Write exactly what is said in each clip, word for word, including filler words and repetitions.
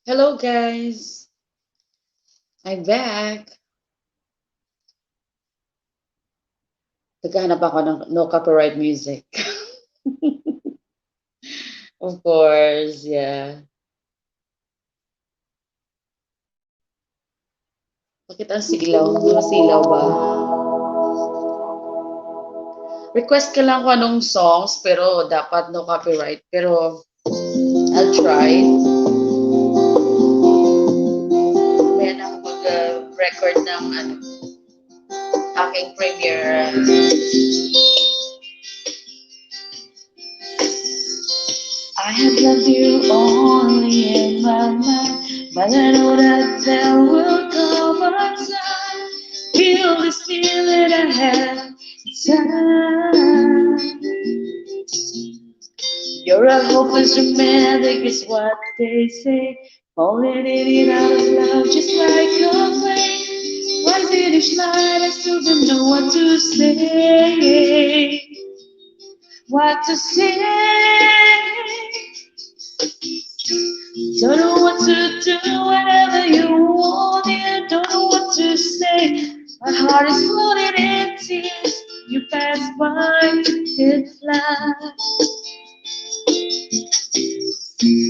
Hello, guys. I'm back. Naghahanap ako ng no copyright music. Of course, yeah. Bakit ang silaw? Mga silaw ba? Request ka lang kung anong songs, pero dapat no copyright. Pero I'll try. May anak mag-record ng ano, aking premiere. I have loved you only in my mind, but I know that there will come a time. Feel this feeling I have inside. You're a hopeless romantic, is what they say. Falling in and out of love just like a flame. Rising each night, I still don't know what to say. What to say? Don't know what to do whenever you want it. Don't know what to say. My heart is floating in tears. You pass by in flight.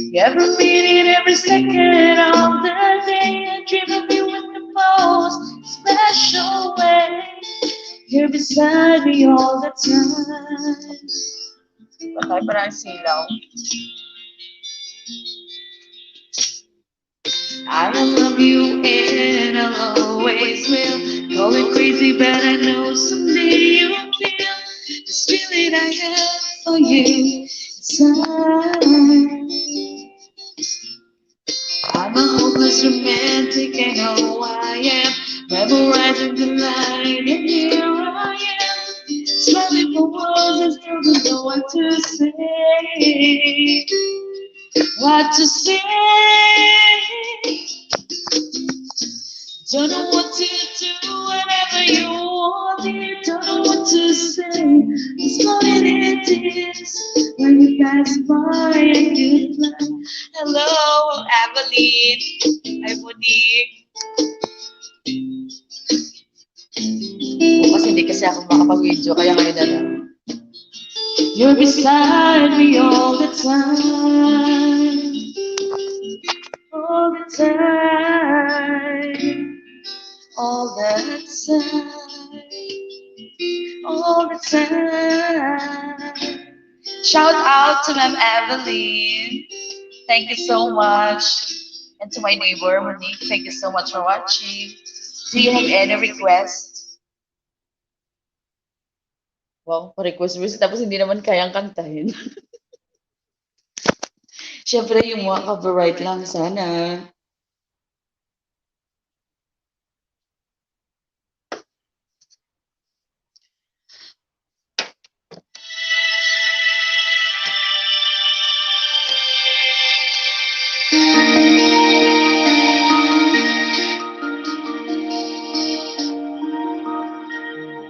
Every minute, every second of the day, I dream of you in the most special way. You're beside me all the time. Patay pa na ang silaw. I will love you and I'll always will. Call it crazy, but I know someday you'll feel this feeling I have for you inside. I'm a hopeless romantic, I know I am. Memorizing the line, and here I am. Struggling for words, I still don't know what to say. What to say? Don't know what to do whenever you want it. Don't know what to say. It's floating in tears when you pass by and you fly. Hello, Evelyn. Hi, Monique. Bukas hindi kasi ako makapag-video, kaya ngayon na lang. You're beside me all the time. All the time. All the time. All the time. Shout out to Ma'am Evelyn. Thank you so much. And to my neighbor, Monique, thank you so much for watching. Do you have any request? Wow, request music tapos hindi naman kayang kantahin. Siyempre, yung mga copyright lang sana.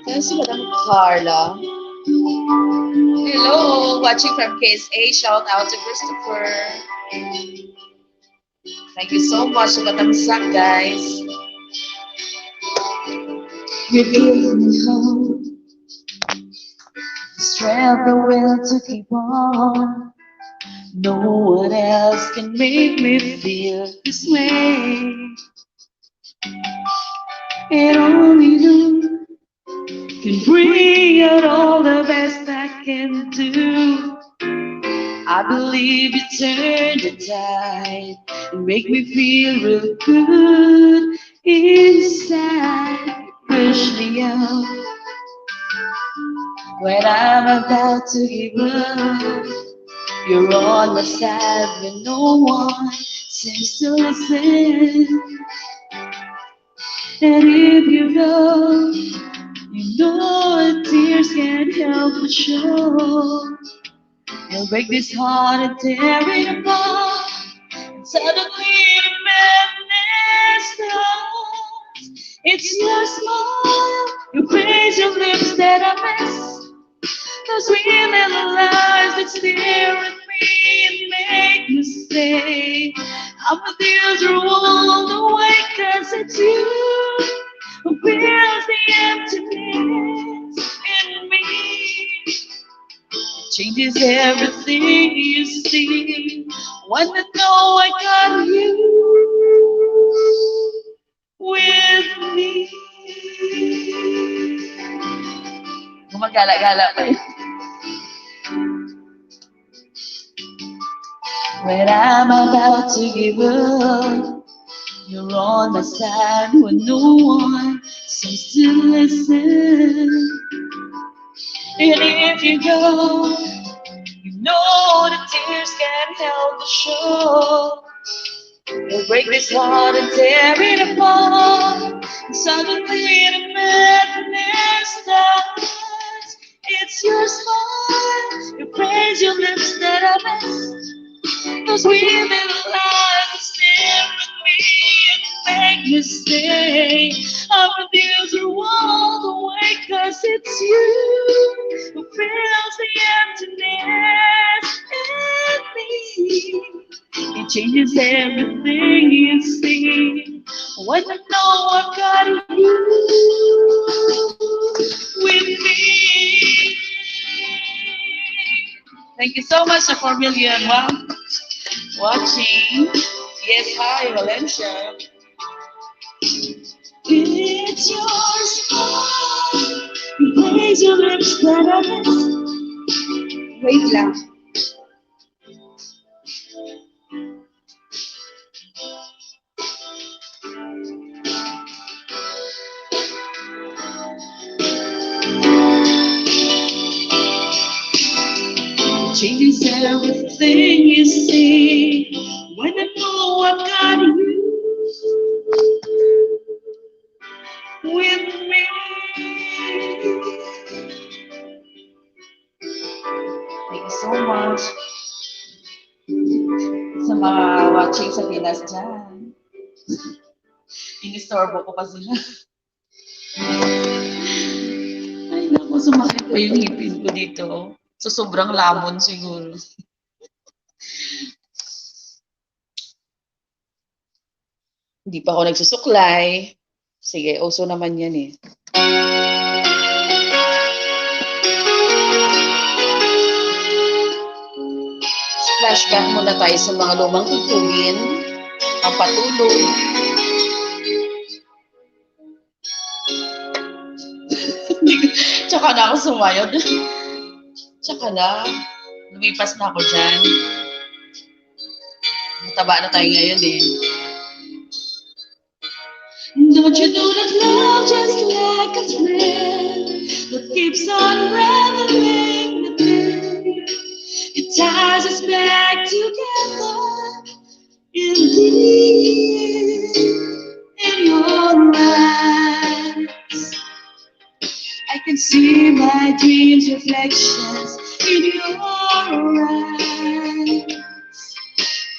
Ayan si Madam Carla. Hello, watching from K S A. Shout out to Christopher. Thank you so much sa Batamsak, guys. You give me hope, strength, the will to keep on. No one else can make me feel this way. And only you can bring out all the best I can do. I believe you turn the tide and make me feel real good inside. Push me out when I'm about to give up. You're on my side when no one seems to listen. And if you go, you know the tears can't help but show. You'll break this heart and tear it apart. And suddenly the madness starts. It's your smile, your face, your lips that I miss. Those sweet little lies that stare at me and make me say, Our tears are all the white, 'cause it's you who fills the emptiness in me. Changes everything, you see. Wanna know I got you with me. Gumagala-gala pa yun. When I'm about to give up, you're on my side when no one seems to listen. And if you go, you know the tears can't help the show. They'll break this heart and tear it apart. And suddenly the madness starts. It's your smile, your praise, your lips that I miss. Those weaving lines stare at me and make me stay. I refuse to walk away, 'cause it's you who fills the emptiness in me. It changes everything, you see. Wanna know I got you with me. Thank you so much sa four million. Wow. Watching. Yes, hi, Valencia. It's your smile. Raise your lips, but I miss. Wait lang. Changes everything, you see. When I know I got you with me. Thank you so much sa mga watching sa Pinas dyan. Inistorbo ko pa sila. Ay, naku, sumakit pa yung ngipin ko dito. So, sobrang lamon siguro. Hindi pa ako nagsusuklay. Sige, uso naman yan eh. Flashback muna tayo sa mga lumang tugtugin. Pampatulog. Tsaka na ako sumayod. Tsaka na. Lumipas na ako dyan. Mataba na tayo ngayon eh. Don't you know that love just like a thread that keeps on unraveling the day? It ties us back together in the end, in your eyes. I can see my dreams reflections in your eyes.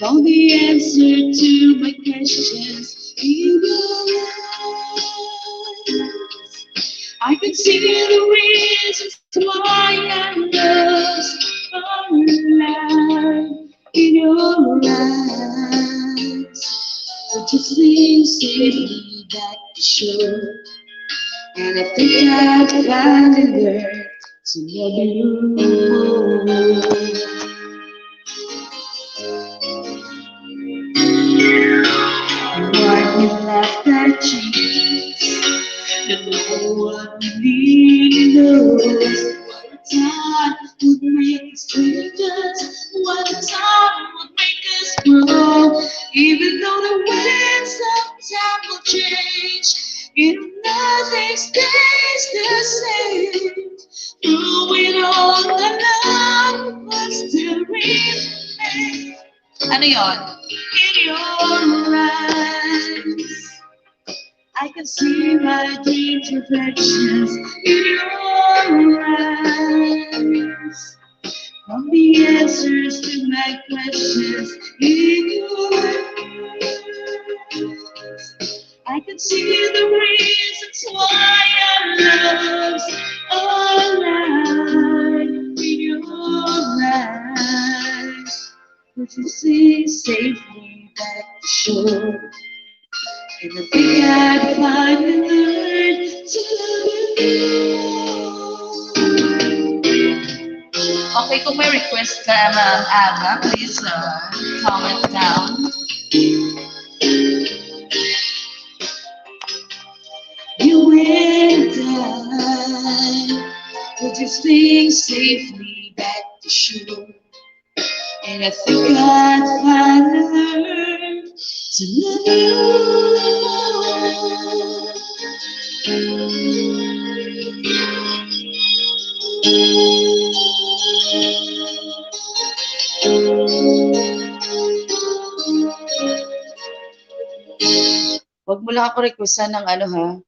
Found the answer to my questions in your eyes. I can see the reasons why our loves are alive in your eyes. But you swim safely back to shore, and I think I finally learned to love you more. You are the love that changes, and no one really knows what time would make us strangers, what time would make us grow. Even though the winds of time will change, you know nothing stays the same. Through it all, the love will still remain. Ano yon? In your eyes, I can see my dreams reflections in your eyes. From the answers to my questions in your eyes, I can see the reasons why our loves are alive in your eyes. But you see safely Sure. And I think I'd finally learn to love you. Okay, kung may request ka, Ma'am Ava, please, uh, comment down. You and I could just fling safely back to shore. And I think I'd finally learn to love you. Wag mo lang ako requestan ng ano, ha?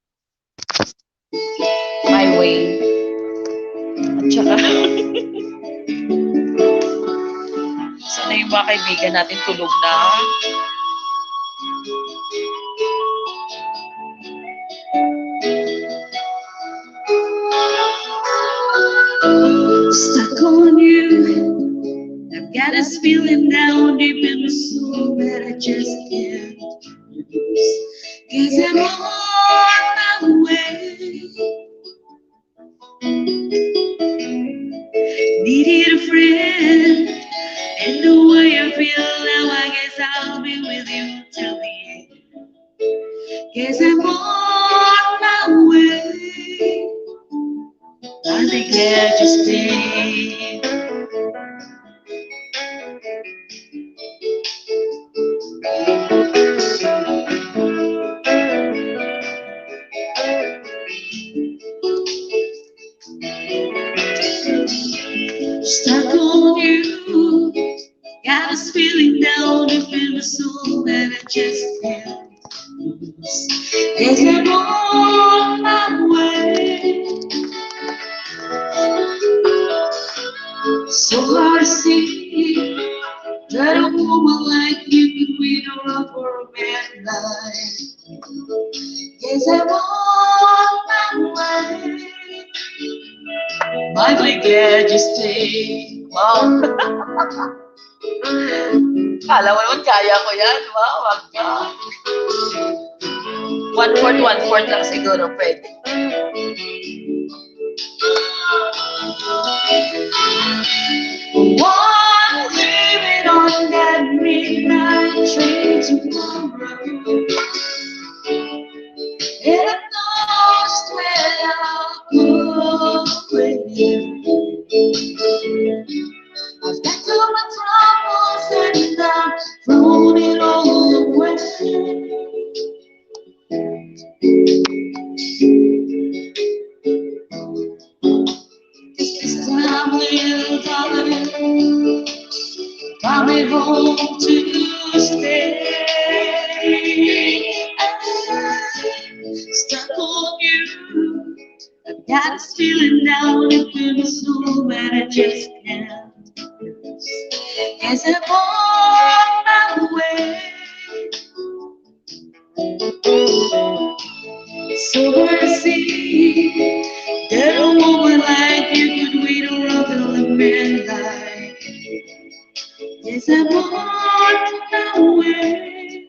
My way. At saka, sana yung mga kaibigan natin tulog na. Stuck on you. I've got this feeling down deep in my soul that I just can't lose. Guess I'm on my way. Needed a friend, and the way I feel now, I guess I'll be with you till the end. Guess I'm on my way. I'll be glad you stay. Stuck on you. Got this feeling down deep in my soul that I just can't lose. Guess I'm on my way. So hard to see that a woman like you could win her love for a man like. Guess I'm on my way. Might be glad you stay. Wow. Kala mo naman kaya ko yan. Wow, wag ka. One-fourth, one-fourth lang siguro pwede. One leaving on that midnight train tomorrow. And I know where I'll go with you. I've got all my troubles and I've thrown it all away. This time, little darling, coming home to stay. Stuck on you. I've got this feeling down deep in my soul that I just can't lose. As I'm on my way. So hard to see that a woman like you could win a love of a man like me. Yes, I'm on my way.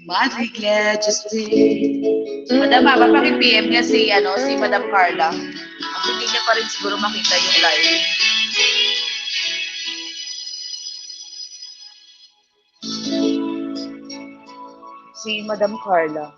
Madly glad you stay. Madam Ava, paki-P M niya si, ano, si Madam Carla. Kasi hindi niya pa rin siguro makita yung live. Si Madam Carla.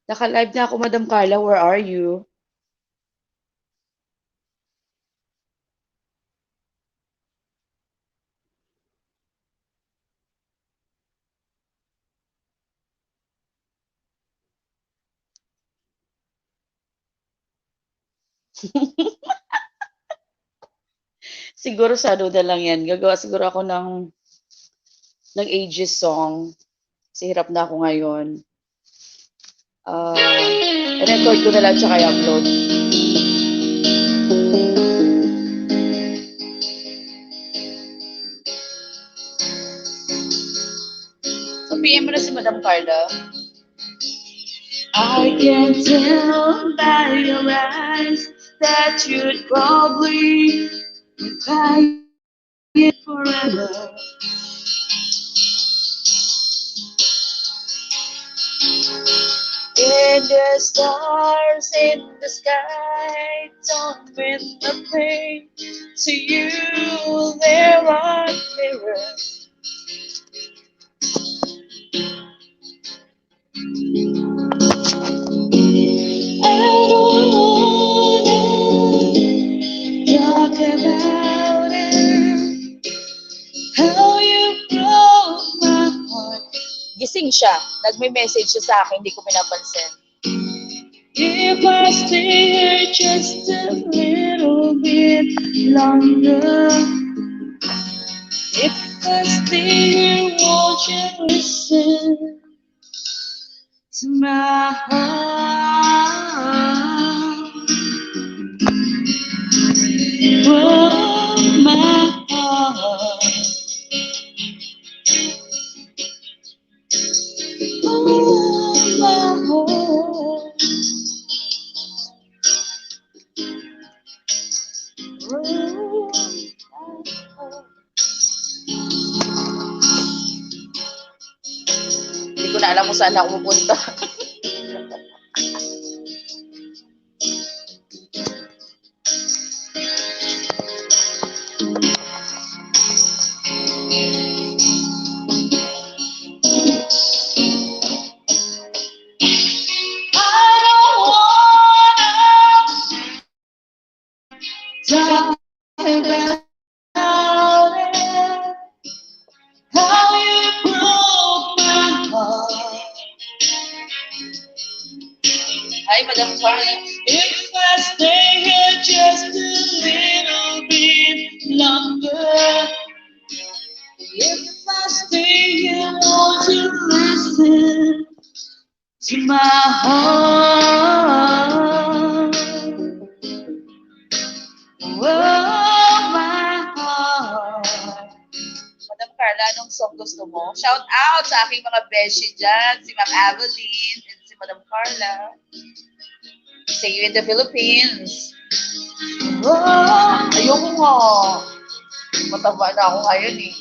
Naka-live na ako, Madam Carla. Where are you? Siguro sa ano na lang yan. Gagawa siguro ako ng, ng ages song. Kasi hirap na ako ngayon. Ah, I-record ko na lang tsaka i-upload. So, P M mo na si Madam Carla. I can tell by your eyes that you'd probably be crying forever. And the stars in the sky don't mean nothing to you. There are mirrors. I don't wanna talk about it. How you broke my heart. Gising siya. Nagme-message siya sa akin, hindi ko pinapansin. If I stay here just a little bit longer, if I stay here, won't you listen to my heart? Oh, my heart. Oh, my heart. Oh, my heart. Hindi ko na alam kung saan ako pupunta. I don't wanna talk about it. How you broke my heart. Hi, Madam Carla. If I stay here just a little bit longer, if I stay here, won't you listen to my heart? Oh, my heart. Madam Carla, anong song gusto mo? Shout out sa aking mga beshi dyan, si Ma'am Evelyn and si Madam Carla. See you in the Philippines. Oh, ayoko nga. Mataba na ako ngayon eh.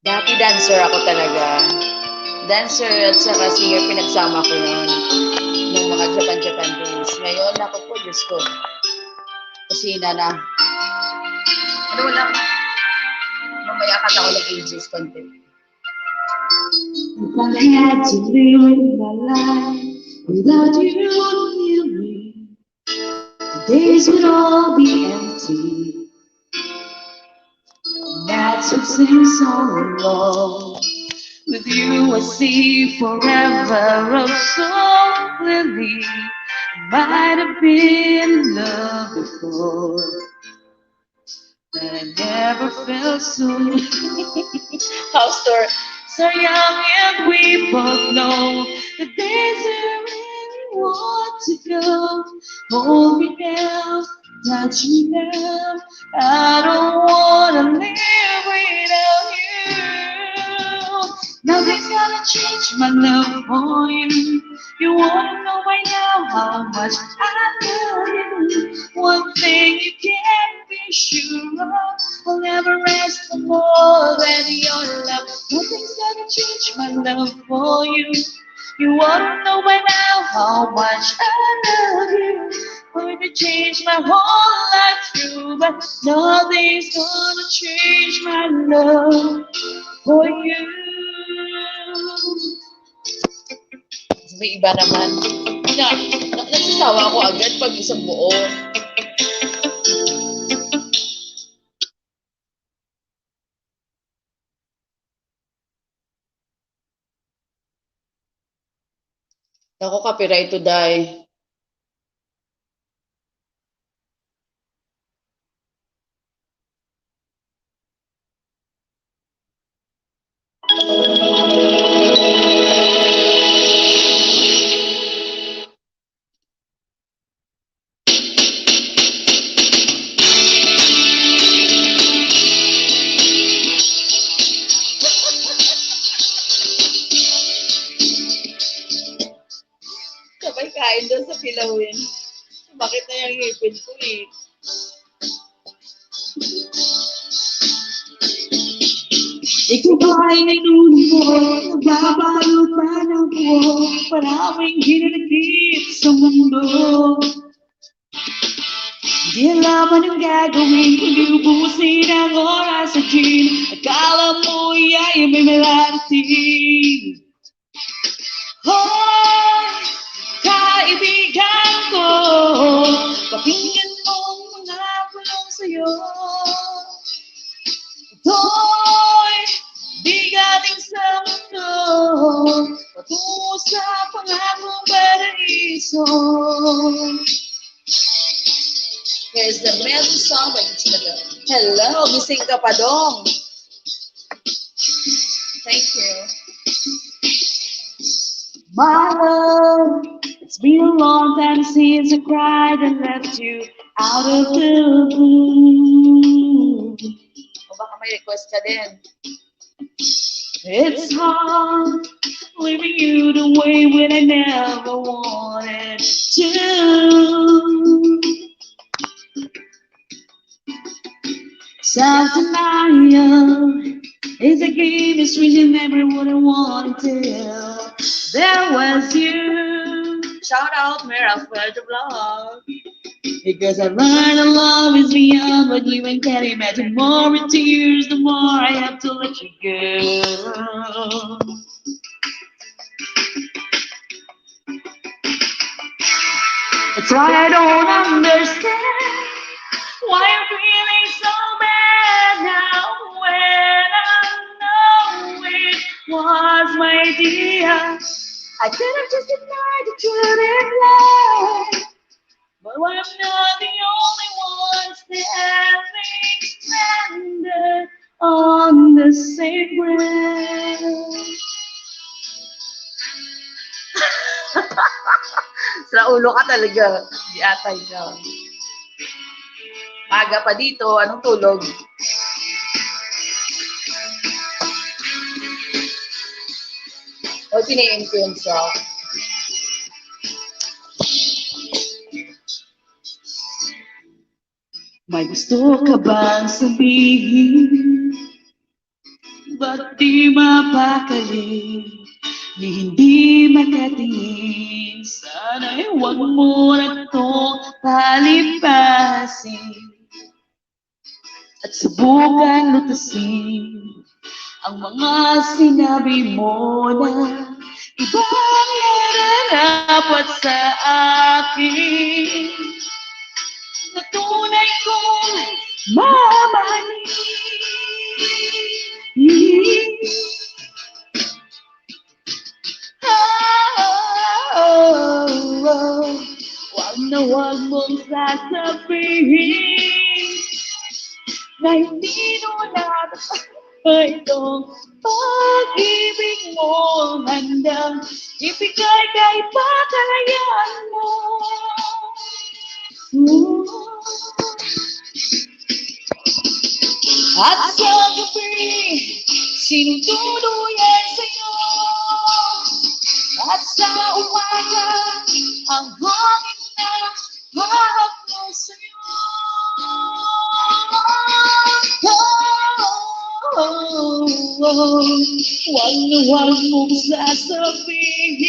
Dati dancer ako talaga. Dancer at saka singer pinagsama ko noon. Nung mga Japan-Japan days. Ngayon, ako po, Diyos ko. Kusina na. Ano wala? Mamaya kanta ko lang ages content. If I had to live my life without you near me, the days would all be empty. That's what seems so wrong. With you, I see forever oh so clearly. Might have been love before, but I never felt so. House tour. So young and we both know the days are really want to go. Hold me now, touch me now. I don't wanna live without you. Nothing's gonna change my love for you. You wanna know by now how much I love you. One thing you can be sure of, I'll never ask for more than your love. Nothing's gonna change my love for you. You wanna know by now how much I love you. Going to change my whole life through, but nothing's gonna change my love for you. May iba naman. Na, na, nagsasawa ako agad pag isang buo. Ako, copyright to die. Sabay kain daw sa kilawin. Bakit na yung ngipin ko eh? Ikaw ay nanunubo, nagbabalot pa ng buhok, maraming hinanakit sa mundo. Di alam anong gagawin, kundi ubusin ang oras sa gym. Akala mo iya'y may marating. Hoy, kaibigan ko, pakinggan mo ang mga bulong sa'yo. Hoy, di galing sa mundo, patungo sa pangakong paraiso. Here's the melody song by Gina Bell. Hello, gising ka pa, Dong. Thank you. My love, it's been a long time since I cried and left you out of the blue. O baka may request ka din. It's hard leaving you the way when I never wanted to. Self-denial is a game, it's reaching everyone I want until there was you. Shout out, Mera Fuerte Vlog. Because I learned that love is beyond what you and can imagine. More with tears, the more I have to let you go. That's why I don't understand why I'm feeling so bad now when I know it was my dear. I could have just denied the truth and lied. But I'm not the only one standing stranded on the same ground. Sa ulo ka talaga. Di atay ka. Aga pa dito, anong tulog? O, pinain ko yun sa May gusto ka bang sabihin? Ba't di mapakali? Di hindi makatingin. Sana'y huwag mo na tong palipasin. At subukan lutasin ang mga sinabi mo na ibang nararapat sa akin na tunay kong mamahalin. Oh, oh, oh. Wag na wag mong sasabihin na hindi mo na itong pag-ibig mo handang ibigay kay pakalayaan mo. Ooh. At sa gabi, sinududuyan sa'yo. At sa umaga, ang hangin na hahaplos sa'yo. Oh, oh, oh, oh. Huwag na huwag mong sasabihin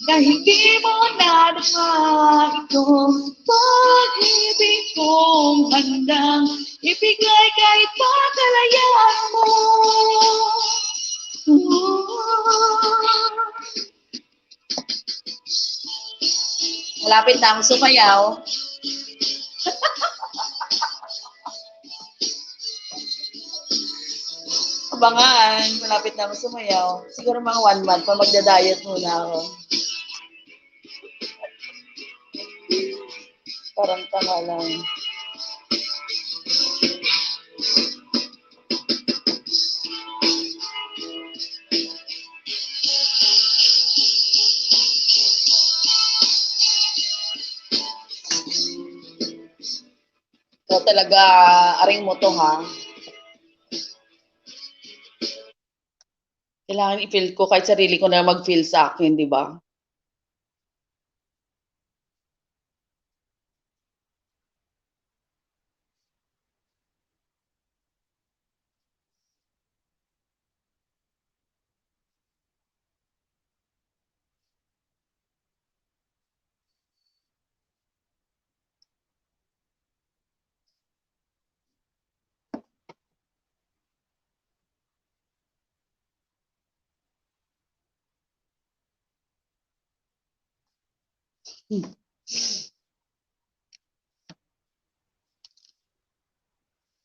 na hindi mo nadama itong pag-ibig kong handang ibigay kay pakalayaan mo. Malapit na ang sumayaw. Pangan, malapit na ako sumayaw. Siguro mga one month pa, magda-diet muna ako. Parang tanga lang. So, talaga, aring mo to, ha? Kailangan i-feel ko kahit sarili ko na mag-feel sa akin, di ba?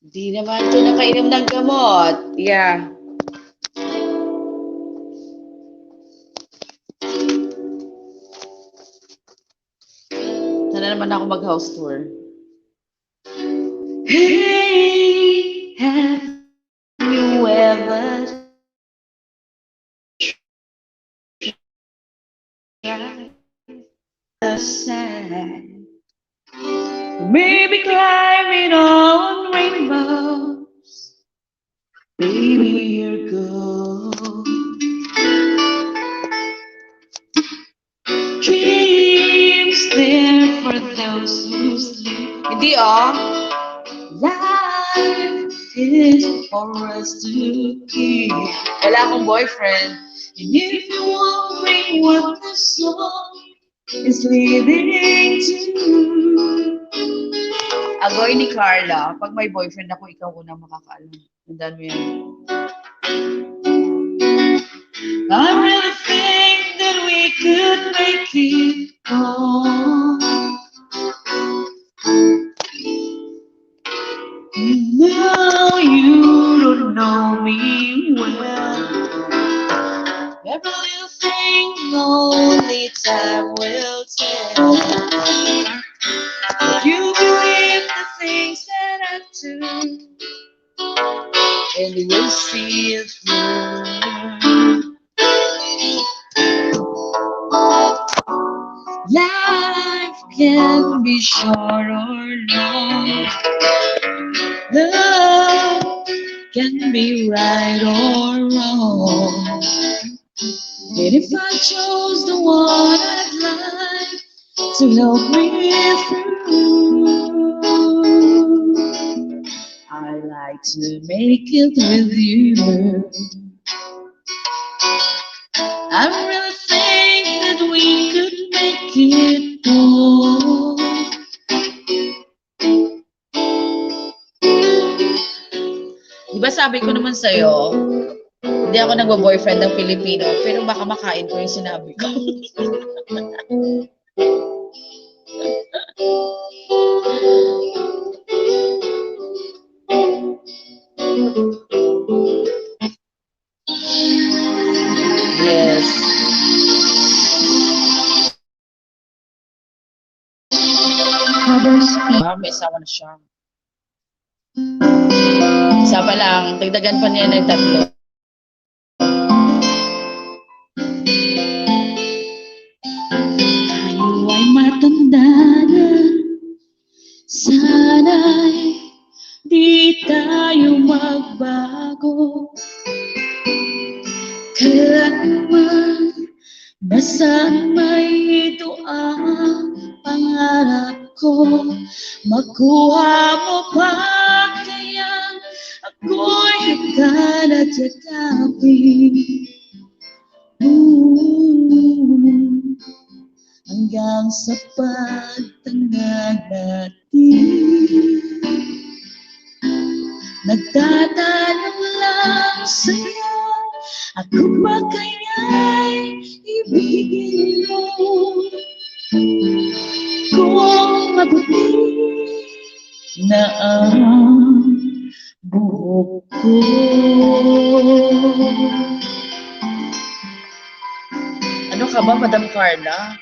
Di naman to nakainom ng gamot. Yeah. Sana naman ako mag-house tour. Hey, have you ever tried the sand? Maybe climbing on rainbows. Baby, you're gold. Dreams there for those who sleep. Hindi, oh. Life is for us to keep. Wala akong boyfriend. And if you're wondering what the song is leading to, Agoy ni Carla, pag may boyfriend ako, ikaw unang makakaalam. Tandaan mo yan. I really think that we could make it on. No, you don't know me well. Every little thing only time will tell. If you believe the things that I do, and we'll see it through. Life can be short or long. Love can be right or wrong. And if I chose the one I'd like to help me through, I like to make it with you. I really think that we could make it work. Di ba sabi ko naman sa'yo, hindi ako nagbo-boyfriend ng Pilipino, pero baka makain ko yung sinabi ko. Yes. Father's Day. Ah, may asawa na siya. Isa pa lang, dagdagan pa niya ng tatlo. Tayo ay matanda na. Sana'y di tayo magbago. Kailanman, basta't may ito ang pangarap ko. Makuha mo pa kaya ako'y higala't yakapin. Ooh, hanggang sa pagtanggal natin. Nagtatanong lang sa'yo, ako ba kaya'y ibigin mo? Kung maputi na ang buhok ko. Ano ka ba, Madam Carla?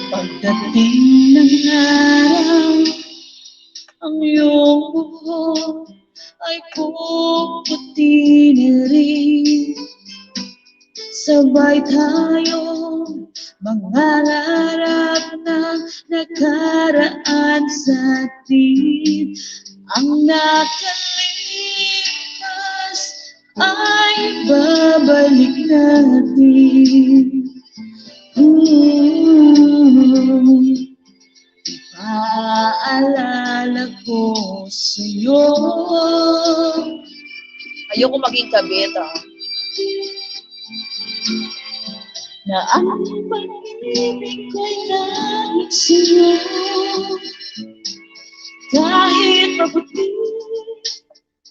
Pagdating ng araw, ang iyong buhok ay puputi na rin. Sabay tayo mangarap na nakaraan sa atin. Ang nakalipas ay babalik natin. Ooh, ipaalala ko sa'yo. Ayoko maging kabit, ah. Na ang pag-ibig ko'y laging sa'yo. Kahit maputi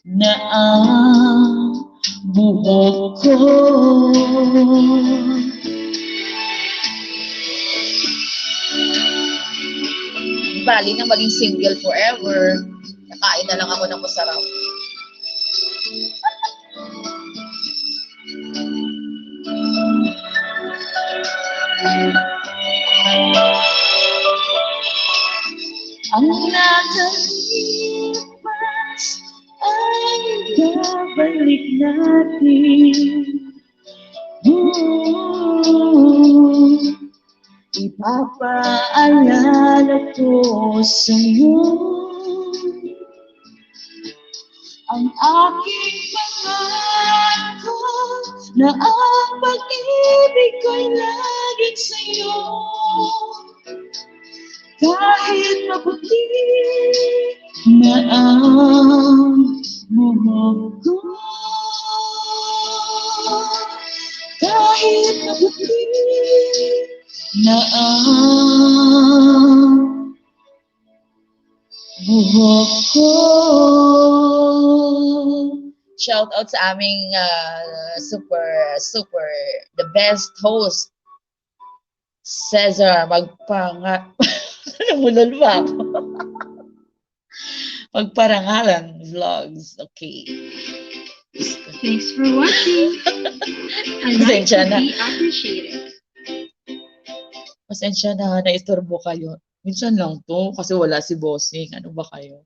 na ang buhok ko. Bali na maging single forever. Nakain na lang ako ng masarap. Ang nakalipas ay babalik natin. Ooh, ipapaalala ko sa'yo ang aking pangako na ang pag-ibig ko'y laging sa'yo. Kahit maputi na ang buhok ko, kahit maputi na ang buhok ko. Shout out sa aming, ah, super, super, the best host, Cesar. Magpanga-, namulol ba ako? Magparangalan Vlogs. Okay. Thanks for watching. And like Pasensya to na. Be appreciated. Pasensya na, naistorbo kayo. Minsan lang to, kasi wala si Bossing. Ano ba kayo?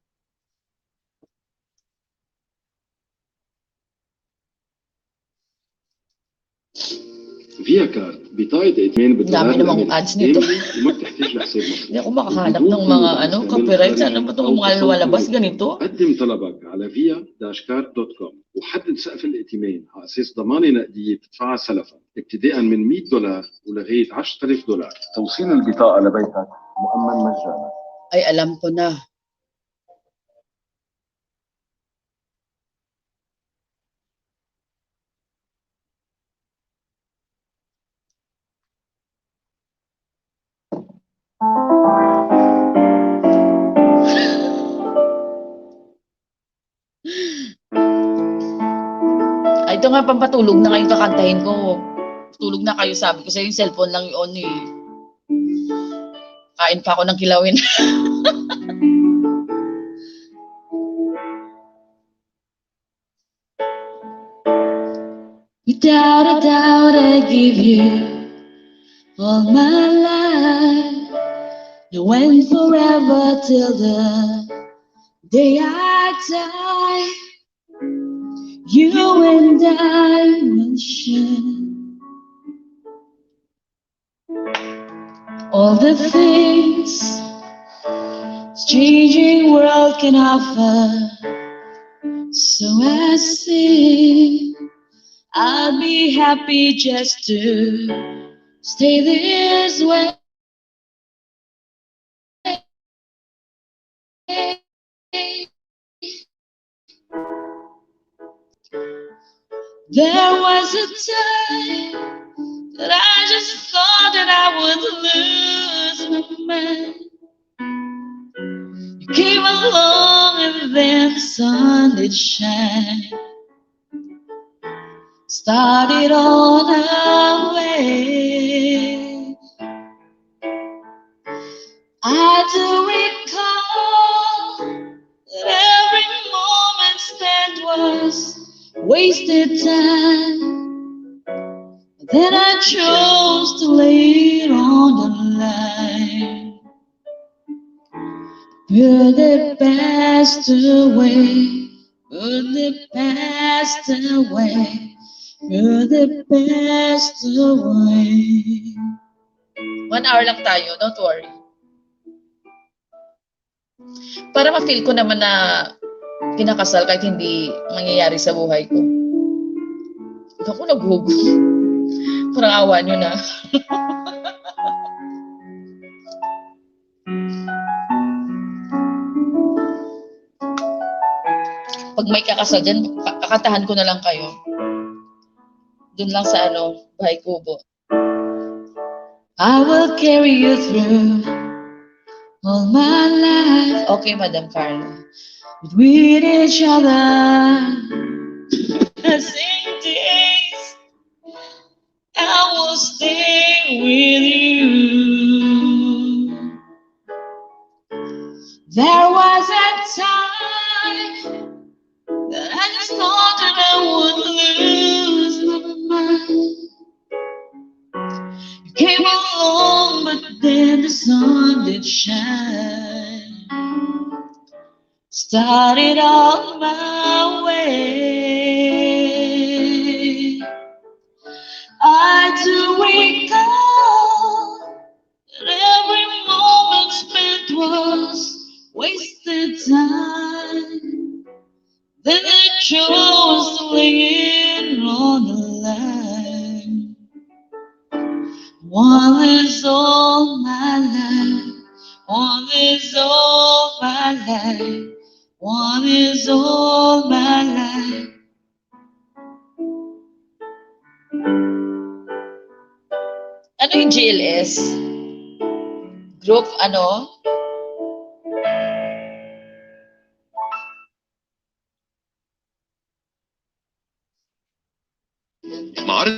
Via Card, بطاقة ائتمان بالدولار الأمريكي. Dami namang ads nito. Hindi ako makahanap ng mga, ano, copyright. Sana ba itong mga lumalabas ganito? قدم طلبك على via dash card dot com وحدد سقف الائتمان على أساس ضمانة نقدية تدفعها سلفا ابتداء من مية دولار ولغاية عشرة آلاف دولار. توصيل البطاقة لبيتك مؤمن مجانا. Ay, alam ko na. Ay, ito nga, pampatulog na kayo, kakantahin ko. Tulog na kayo, sabi ko sa'yo, yung cellphone lang yung on eh. Kain pa ako ng kilawin. Without a doubt, I give you all my life. Now and forever till the day I die. You and I will share all the things this changing world can offer. So I say, I'll be happy just to stay this way. There was a time that I just thought that I would lose my mind. You came along and then the sun did shine. Started on our way. I do recall that every moment spent was wasted time. Then I chose to lay it on the line. But they passed away. But they passed away. But they passed away. One hour lang tayo, don't worry. Para ma-feel ko naman na kinakasal kahit hindi nangyayari sa buhay ko. Ako naghugot. Parang awa nyo na. Pag may kakasal dyan, ka- kakantahan ko na lang kayo. Doon lang sa ano, bahay kubo. I will carry you through all my life. Okay, Madam Carla. With each other. The same days. I will stay with you. There was a time that I just thought that I would lose my mind. You came along, but then the sun did shine. Started on my way. I do recall that every moment spent was wasted time. Then I chose to lay it on the line. One is all my life. One is all my life. One is all my life. Ano yung G L S? Group, ano? معرض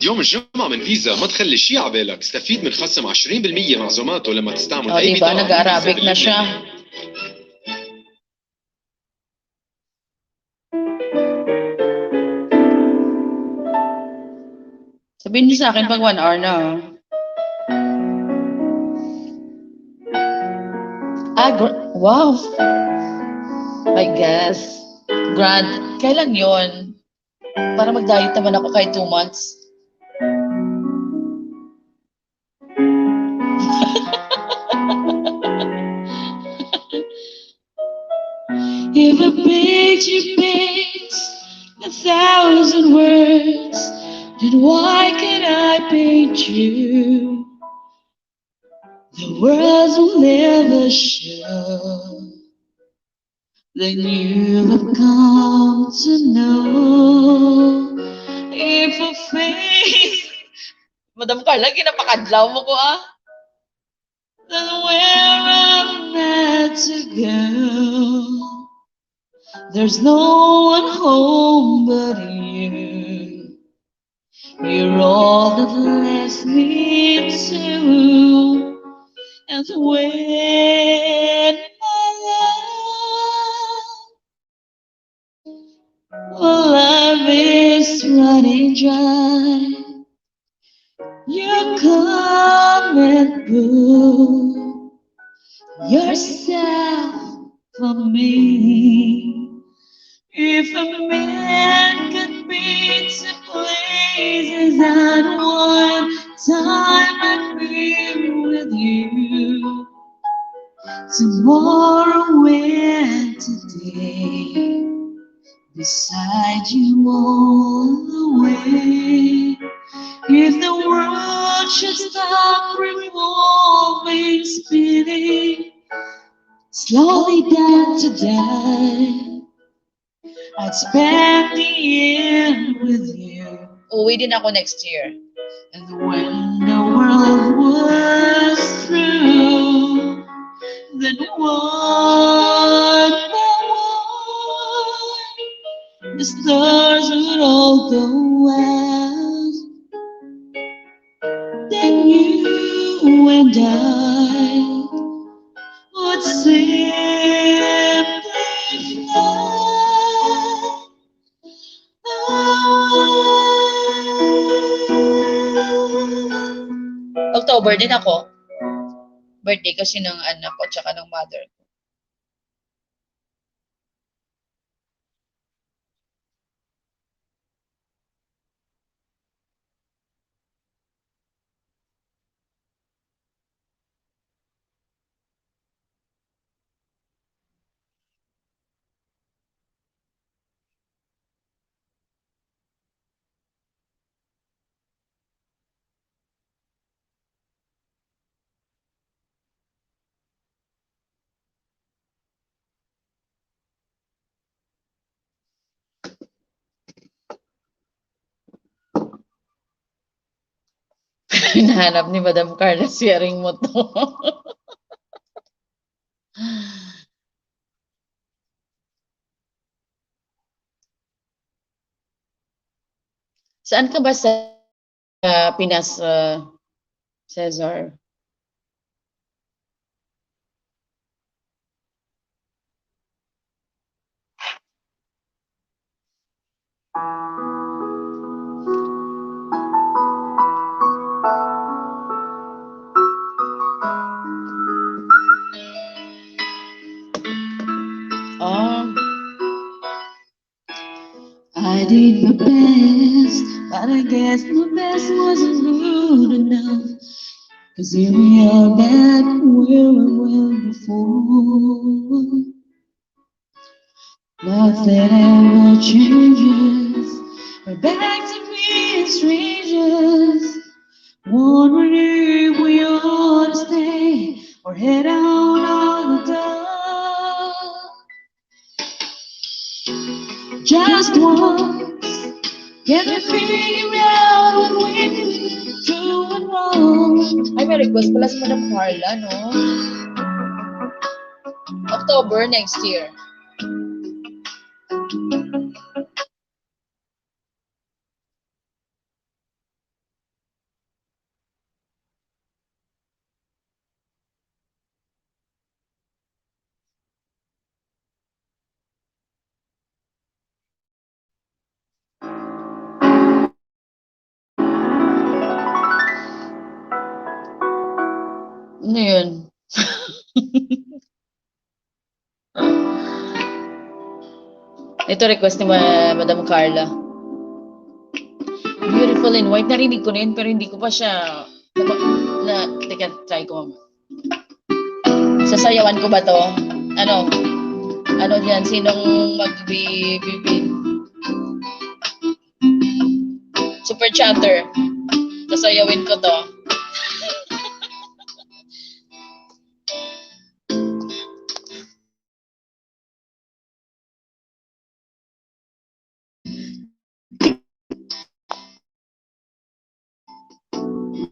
يوم الجمعة من فيزا، ما تخلي شي عبالك. استفيد من خصم عشرين بالمية مع زوماتو لما تستعمل O, أي di ba? بطاقة من فيزا Nag-Arabic na siya. باللبناني. Sabihin niyo sa akin pag one hour na, oh. Ah, gr- wow. My guess. Grand. Kailan yon? Para mag-diet naman ako kahit two months. If a picture paints a thousand words, then why can't I paint you? The words will never show. Then you have come to know if a face Madam Carla, ginapakadlaw mo ko, ah. Then where am I to go? There's no one home but you. You're all that left me to. And when my love Well, love is running dry. You come and put yourself for me. If a man could be two places at one time, I'd be with you. Tomorrow and today, beside you all the way. If the world should stop revolving, spinning slowly down to die, I'd spend the end with you. Uwi din ako next year. And when the world was through, then one by one, the stars would all go out. Then you and I would simply fly away. October din ako. Birthday kasi ng anak ko tsaka ng mother ko. Hinahanap ni Madam Carla si Aring Moto. Saan ka ba sa, ah, Pinas, ah, Cesar? Ah. I did my best, but I guess my best wasn't good enough. Cause here we are back where we were before. Nothing ever changes. We're back to being strangers. Wondering if we ought to stay or head out on the dark. Just once, can we figure out what we do and wrong? Ay, may request pala si Madam Carla, no? October next year. Ano yun? Ito request ni Ma-, Madam Carla. Beautiful in White. Narinig ko na yun, pero hindi ko pa siya na, na, teka, try ko, mama. Sasayawan ko ba to? Ano? Ano dyan? Sinong magbi-, bibin? Super chatter. Sasayawin ko to.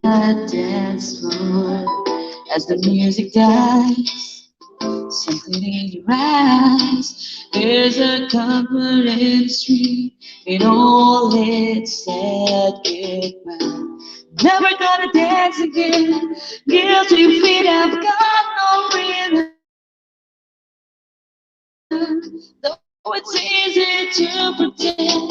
The dance floor as the music dies. Something in your eyes. There's a comfort in the street. It all its said goodbye. Never gonna dance again. Guilty feet have got no rhythm. Though it's easy to pretend,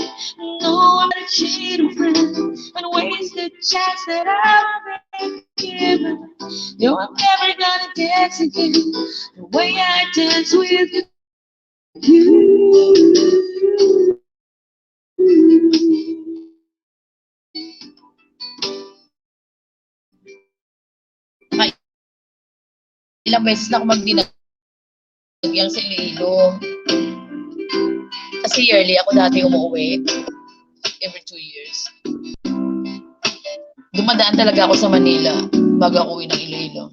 no, I'm not a cheating friend and waste the chance that I've been given. No, I'm never gonna dance again the way I dance with you. Ay, ilang beses na ako magdinag-, yang sa Iloilo. Kasi yearly ako dati umuwi. Every two years. Dumadaan talaga ako sa Manila bago ako uwi ng Iloilo.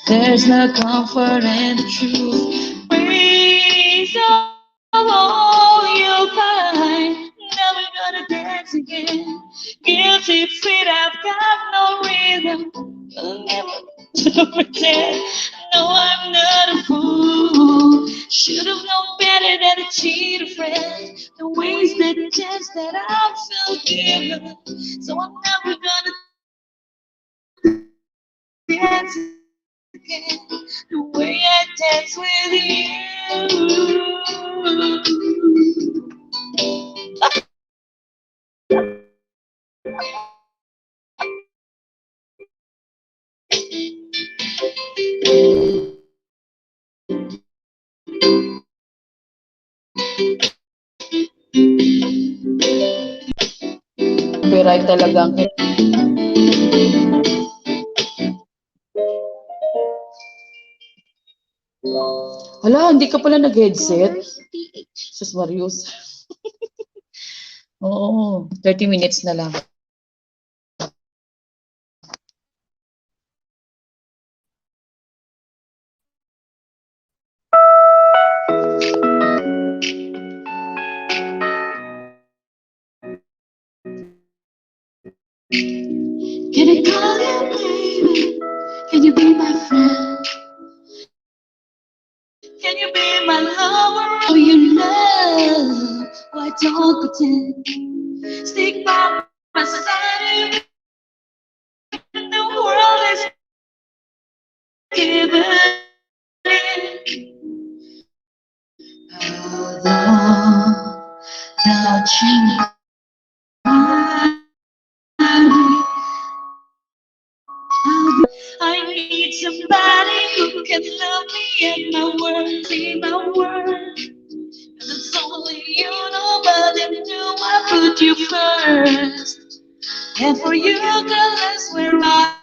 There's no comfort in the truth. Praise all you'll find. Never gonna dance again. Guilty feet have got no rhythm. You'll never pretend. No, I'm not a fool. Should have known better than to cheat a friend. To waste the chance that I felt given. So I'm never gonna dance again the way I dance with you. Copyright talaga ang... Hala, hindi ka pala nag-headset? Sus Marius. Oo, thirty minutes na lang. Can I call you baby? Can you be my friend? Can you be my lover? Oh, you love, why don't pretend? Stick by my side even the world is giving in. How long without you? I need somebody who can love me and my world, be my world. 'Cause it's only you, nobody knew I put you first. And for you, girl, that's where I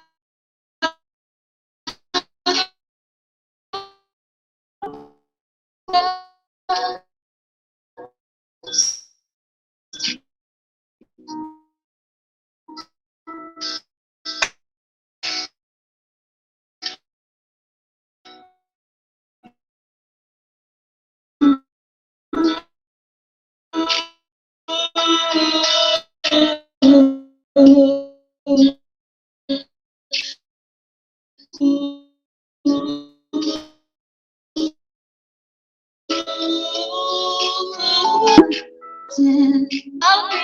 I'll be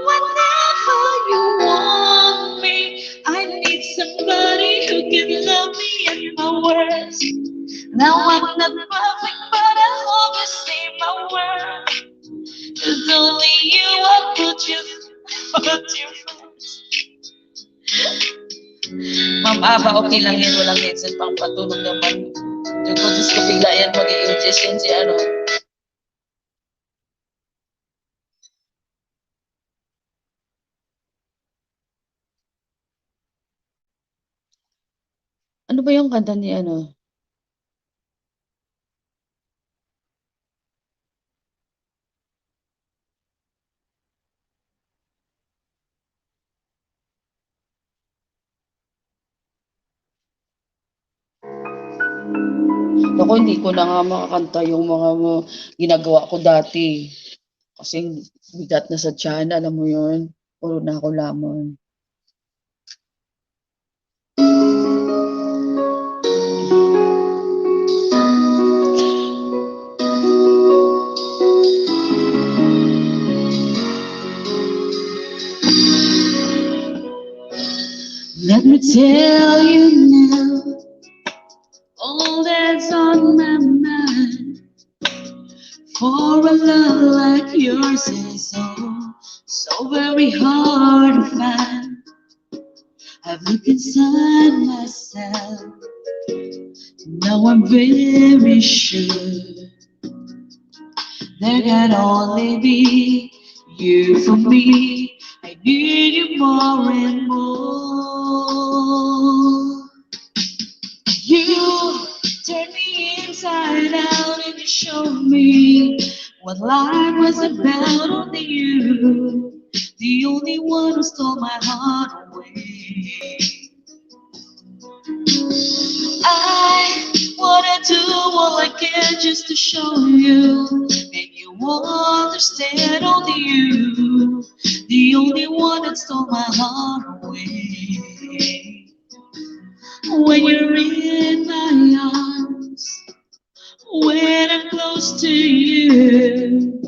whenever you want me. I need somebody who can love me at my worst. Now I'm not perfect, but I hope you see my worth. 'Cause only you I put you, put you first. Ma'am Ava, okay lang yan, walang headset, pang patulog naman. Diyos ko, Diyos ko, bigla yan mag-i-inches yan si ano. Ano ba yung kanta ni ano? Naku, hindi ko na nga makakanta yung mga, mga ginagawa ko dati. Kasi bigat na sa tiyan, alam mo yun. Puro na ako lamon. Let me tell you now all that's on my mind. For a love like yours is so, so very hard to find. I've looked inside myself. Now I'm very sure there can only be you for me. I need you more and more. You turn me inside out and you show me what life was about, only you. The only one who stole my heart away. I wanna do all I can just to show you, and you won't understand, only you, the only one that stole my heart away. When you're in my arms, when I'm close to you,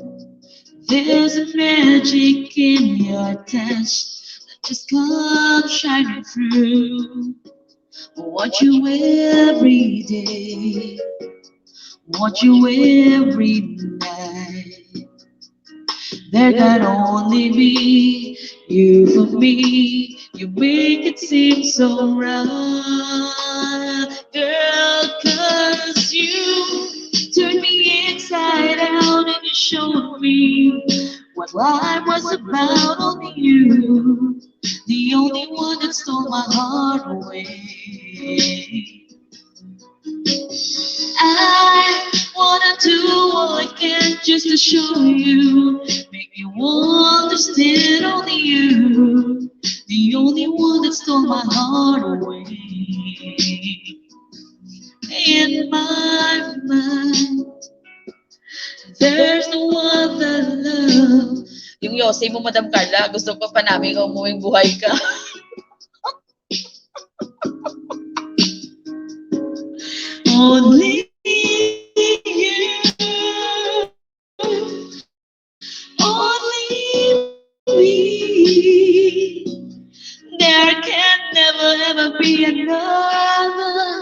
there's a magic in your touch that just comes shining through. Want you every day. Want you every night. There can only be you for me. You make it seem so right, girl, 'cause you turn me inside out and you show me what life was about. Only you, the only one that stole my heart away. I wanna do all I can just to show you, make you understand. Only you, the only one that stole my heart away. In my mind, there's no other love. Yung Yossi mo, Madam Carla, gusto ko pa namin kung umuwing buhay ka. Only you, only me. There can never ever be another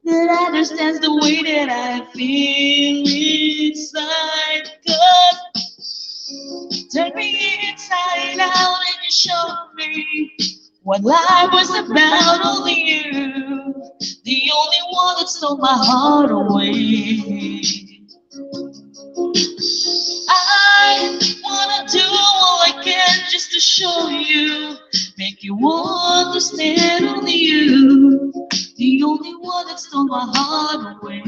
that understands the way that I feel inside. 'Cause turn me inside out and you show me what life was about. Only you, the only one that stole my heart away. I wanna do all I can just to show you, make you understand. Only you, the only one that stole my heart away.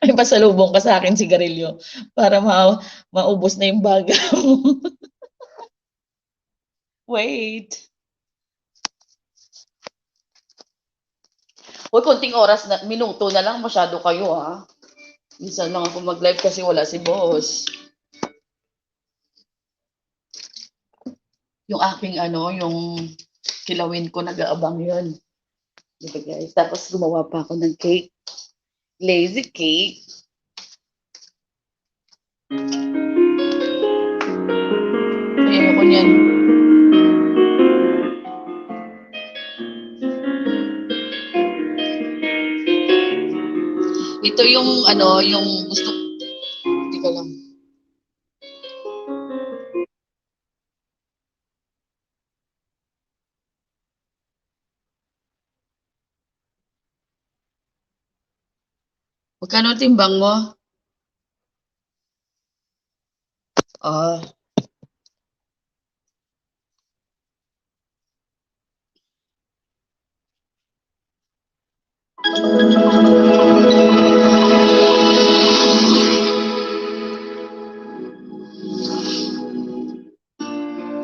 Ay, pasalubong ka sa akin sigarilyo para ma maubos na yung baga mo. Wait. Uy, konting oras na, minuto na lang, masyado kayo, ha? Minsan lang ako mag-live kasi wala si boss. Yung aking, ano, yung kilawin ko, nag-aabang yun. Diba, guys? Tapos gumawa pa ako ng cake. Lazy cake. Ay, ayoko niyan. Ito yung, ano, yung gusto. Teka lang. Magkano ang timbang mo? Ah.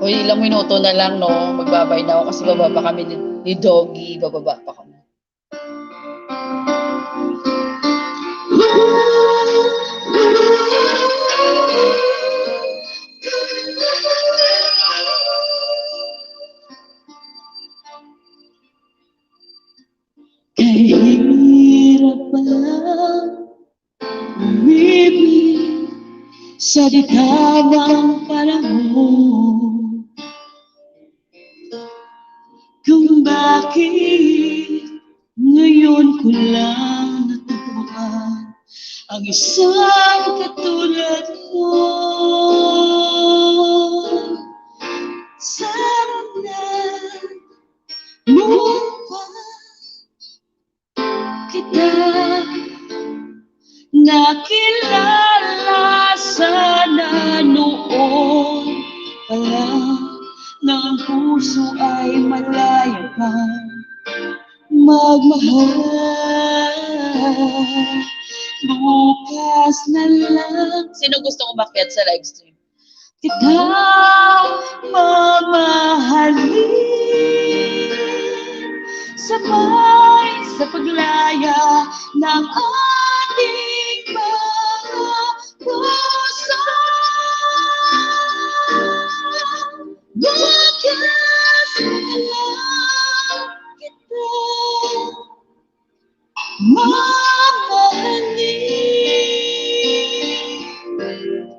Uy, ilang minuto na lang, no? Magbabay na ako kasi baba pa kami ni, ni Doggy. Bababa pa kami. Kahirap pala umibig sa digawang panahon. Kung bakit ngayon ko lang natagpuan ang isang katulad mo. Sana mo pa kita nakilala sana noon pa lang, nang puso ay malaya pa magmahal. Bukas na lang. Sino gustong umakyat sa live stream? Kita mamahalin sabay sa paglaya ng ating mga puso. Bukas na lang kita mamahalin.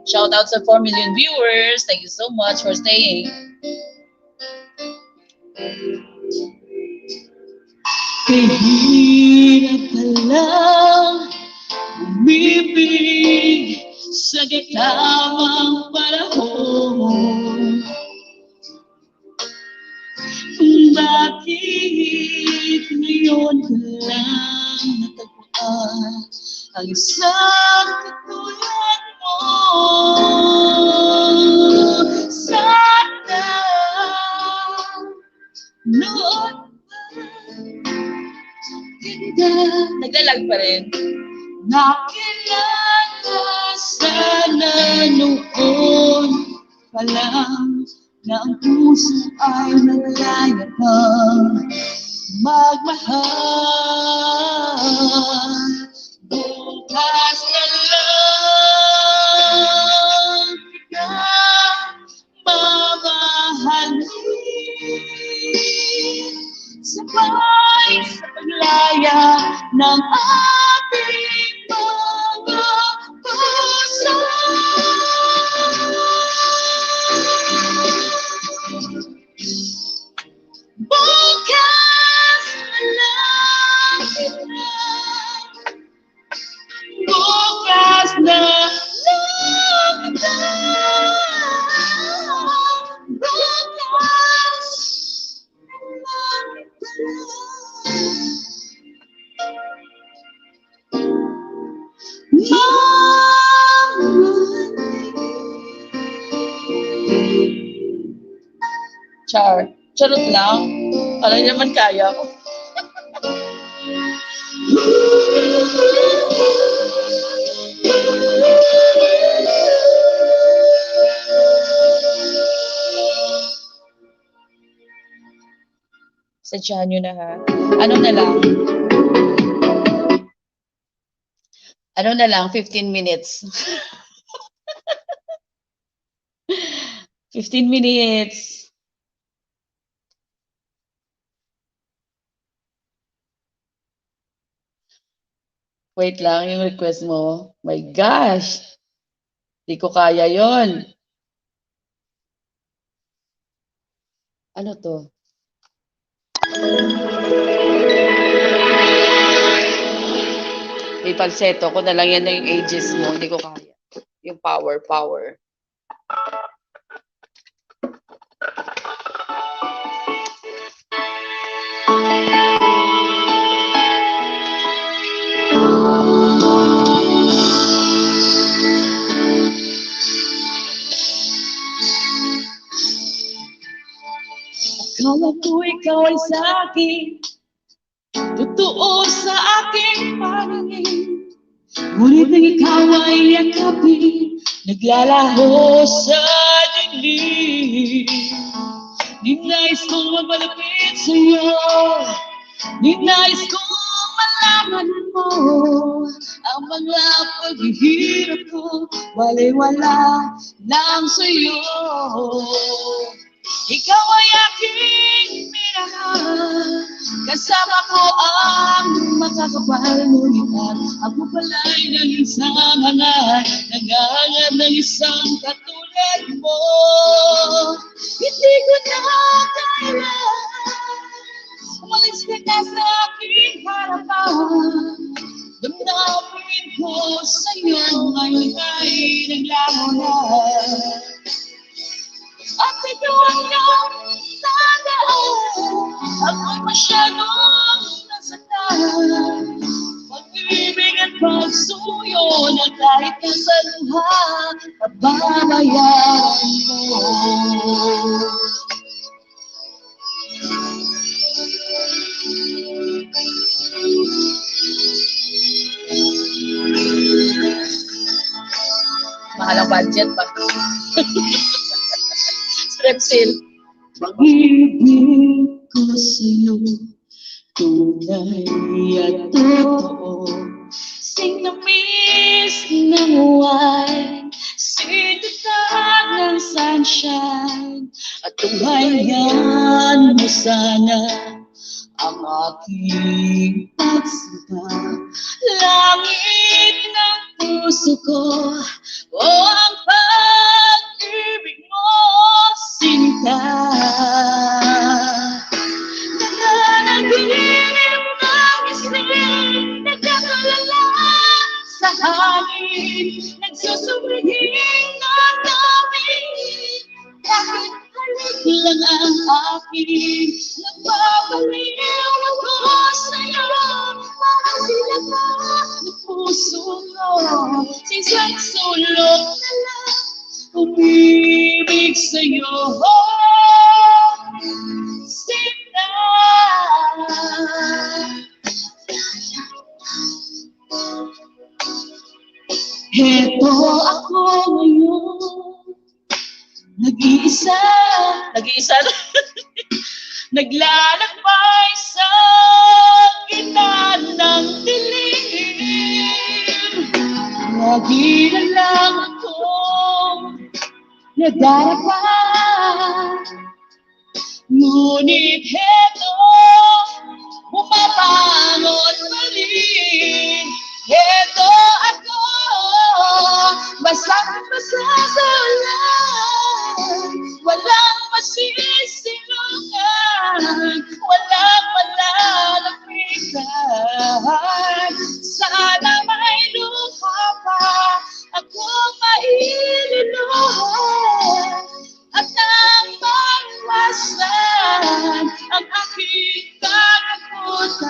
Shout out sa four million viewers. Thank you so much for staying. Kahirap palang umibig sa katamang panahon. Bakit ngayon ko lang natagpuan ang isang katulad mo? Sana noon pa kita naglalag pa rin. Nakilala sana noon pa lang na ang puso ay naglayat na magmahal. Bukas na lang kita mamahalin. Sabay sa paglaya ng ating mga puso. Bukas na lang kita. Bukas na lang kita. Bukas na lang kita. Char. Charot lang. Wala naman kaya ko. Sadyahan nyo na, ha. Ano na lang? Ano na lang? Fifteen minutes. Fifteen minutes. Wait lang, yung request mo. My gosh! Di ko kaya yon. Ano to? May falsetto ko na lang yan, yung ages mo. Hindi ko kaya. Yung power, power. Akala ko ikaw ay sa akin, totoo sa aking paningin. Ngunit nang ikaw ay yakapin, naglalaho sa dilim. Ninais kong magmalapit sa'yo. Ninais kong malaman mo ang mga paghihirap ko. Walay-wala lang sa'yo. Ikaw ay aking minahal. Kasama ko ang makakapal. Ngunit ang ako pala'y nangin sa mga nangangad ng isang katulad mo. Hindi ko na kailangan umalis ka na sa aking harapan. Damdamin ko sa'yo ngayon ay naglaho na. At ito ang iyong tandaan. Ako'y masyadong nasaktan. Pag-ibig at pagsuyo na kahit na sa luha, pababayaran mo. Mahal ang budget ba? Strepsil. Pag-ibig ko sa'yo, tunay at totoo. Sing the mist ng wine, sing the tag ng sunshine. At tunghayan mo sana ang aking pagsinta. Langit ng puso ko, o ang pag-ibig mo, sinta. Nananaginip Ang aking nagpapaliw ako sa'yo, mahal sila ka ng puso ko. Isang sulok na lang umibig sa'yo. Sila. Heto ako ngayon. Nag-iisa, nag-iisa na. Naglalakbay sa gitna ng dilim. Lagi na lang akong nadarapa. Ngunit heto, bumabangon pa rin. Heto ako, basang-basa sa ulan. Walang masisilungan, walang malalapitan. Sana may luha pa akong mailuluha. At nang maiwasan ang aking kalimutan.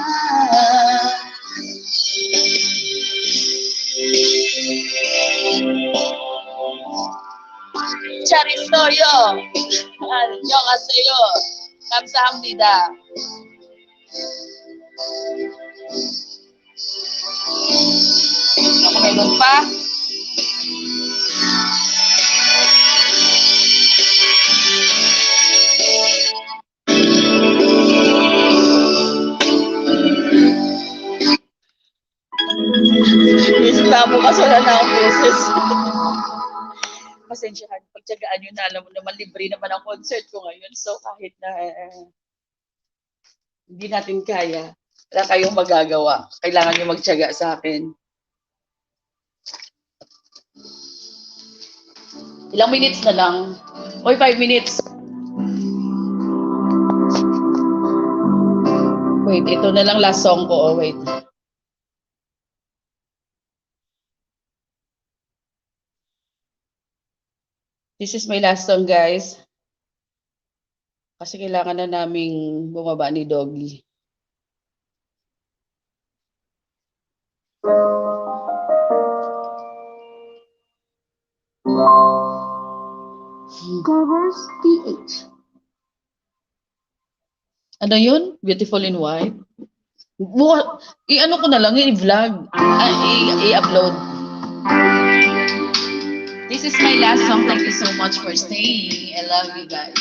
Charistoyo. 안녕하세요. 감사합니다. Ako, mayroon pa. Minsan na bukas, wala na ang boses. Pasensyahan, pagtyagaan nyo na, alam mo naman, libre naman ang concert ko ngayon. So, kahit na, eh, hindi natin kaya, wala kayong magagawa. Kailangan nyo magtyaga sa akin. Ilang minutes na lang? Oy, five minutes. Wait, ito na lang last song ko. Oh, wait. This is my last song, guys. Kasi kailangan na naming bumaba ni Doggy. Covers T H. Ano yun? Beautiful in White? Buha, i-ano ko na lang, i-vlog. Ah, i- i-upload. This is my last song. Thank you so much for staying. I love you guys.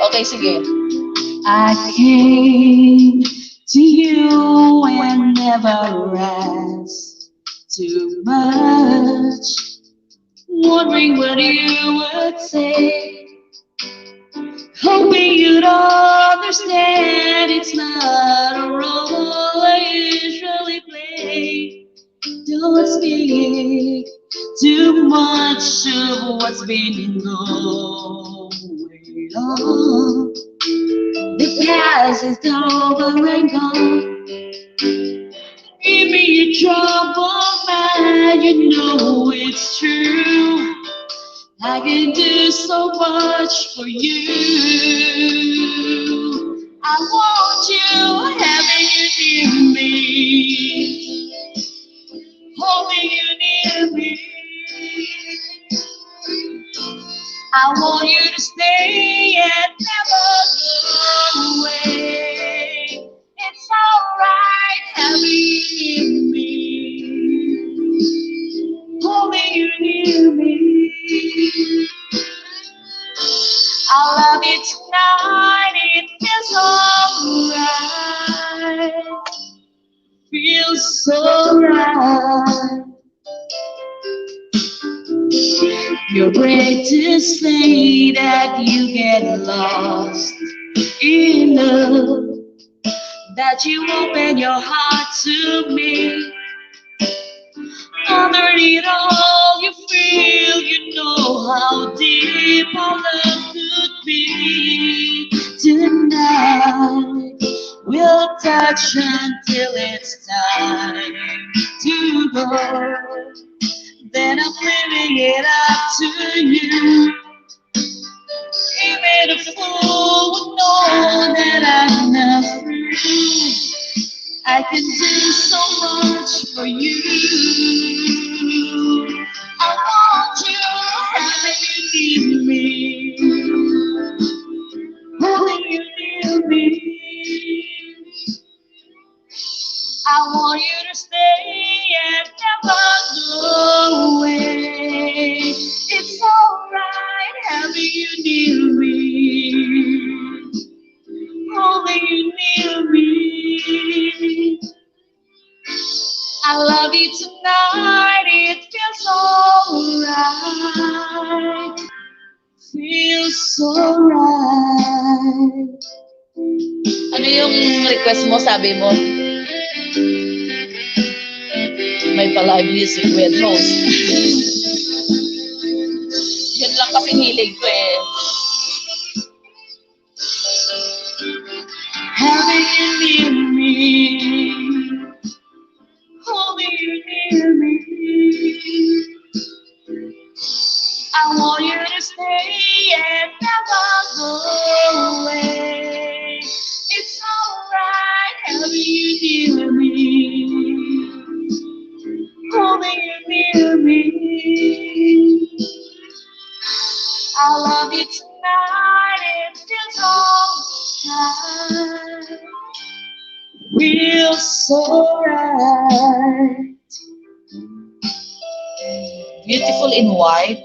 Okay, sige. I came to you and never asked too much, wondering what you would say. Hoping you'd understand it's not a role I usually play. Don't speak too much of what's been going on. The past is over and gone. Give me a trouble, man, you know it's true. I can do so much for you. I want you having you near me, holding you near me. I want you to stay and never go away. It's alright having you near me, holding you near me. I love you tonight, it feels alright. Feels so right. You're brave to say that you get lost in love, that you open your heart to me. Underneath all you feel, you know how deep our love could be. Tonight, we'll touch until it's time to go. It up to you. Even a fool would know that I'm not through. I can do so much for you. I want you, have you near me? Will you near me? I want you to stay and never go away. It's alright having you near me. Only you near me. I love you tonight. It feels alright. Feels alright. Ano yung request mo, sabi mo? May pa-live music with host. Yun lang kasi hilig ko eh. Having you near me. Holding you near me. I want you to stay and never go away. It's alright having you near me. Holding you near me. I love you tonight. It feels alright. Feels so right. Beautiful in White.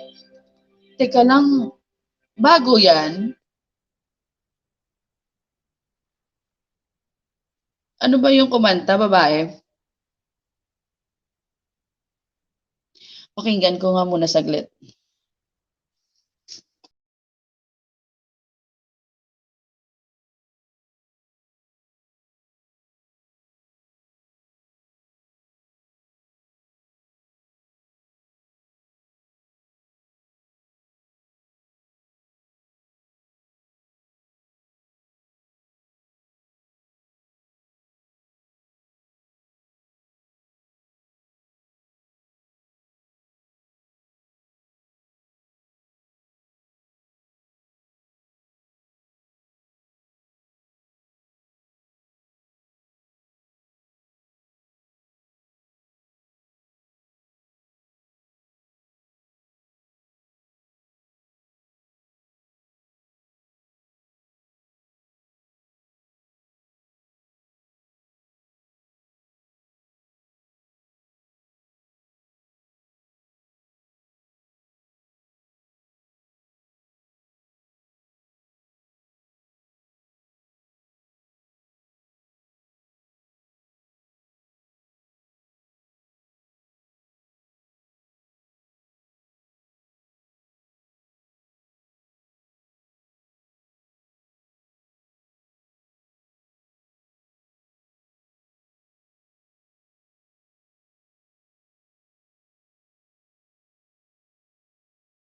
Teka lang, bago yan? Ano ba yung kumanta, babae? Pakinggan ko nga muna saglit.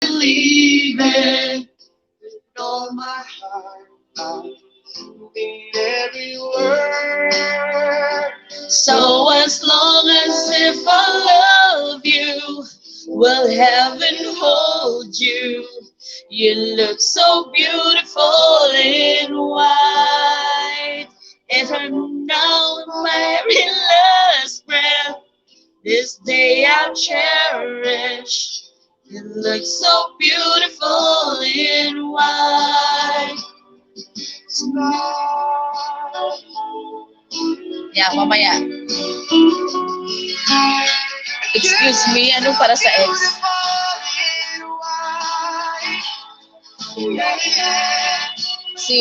Believe it with all my heart. I believe every word. So as long as if I love you, will heaven hold you? You look so beautiful in white. Even now, my very last breath, this day I'll cherish. You look so beautiful in white. Yeah, mamaya. Excuse me, ano para sa ex? Si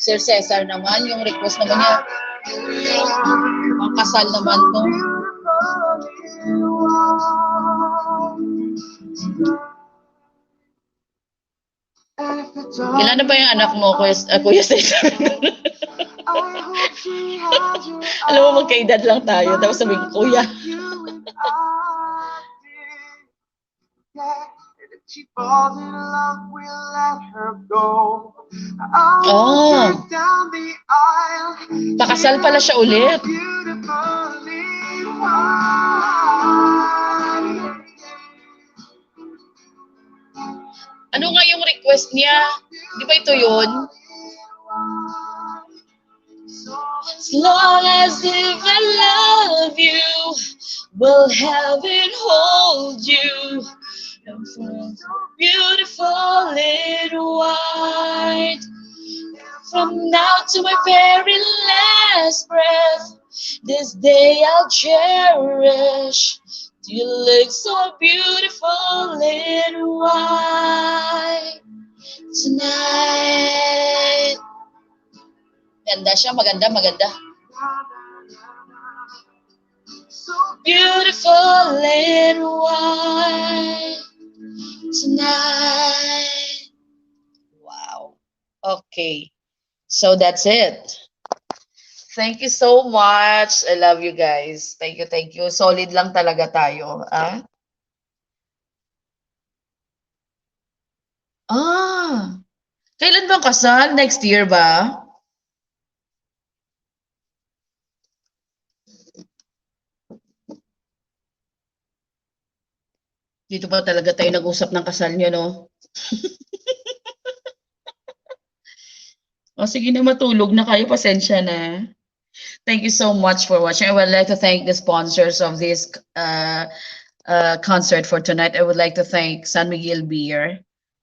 Sir Cesar naman, yung request naman niya. Ang kasal naman to. Kailan na ba yung anak mo, Kuya, ah, Kuya Cesar? Alam mo, magkaedad lang tayo. Tapos sabi ko, "Kuya." She falls in love, we let her go. I'll walk Oh. her down the aisle. Pakasal pala siya ulit. Beautifully white. Ano nga yung request niya? Di ba ito yun? As long as if I love you, will heaven hold you. And for so beautiful in white. From now to my very last breath, this day I'll cherish. You look so beautiful in white tonight. Ganda siya, maganda, maganda. So beautiful in white tonight. Wow. Okay. So that's it. Thank you so much. I love you guys. Thank you, thank you. Solid lang talaga tayo, ah. Ah. Kailan bang kasal? Next year ba? Dito pa talaga tayo nag-usap ng kasal niyo, no? O, sige na, matulog na kayo. Pasensya na. Thank you so much for watching. I would like to thank the sponsors of this uh, uh, concert for tonight. I would like to thank San Miguel Beer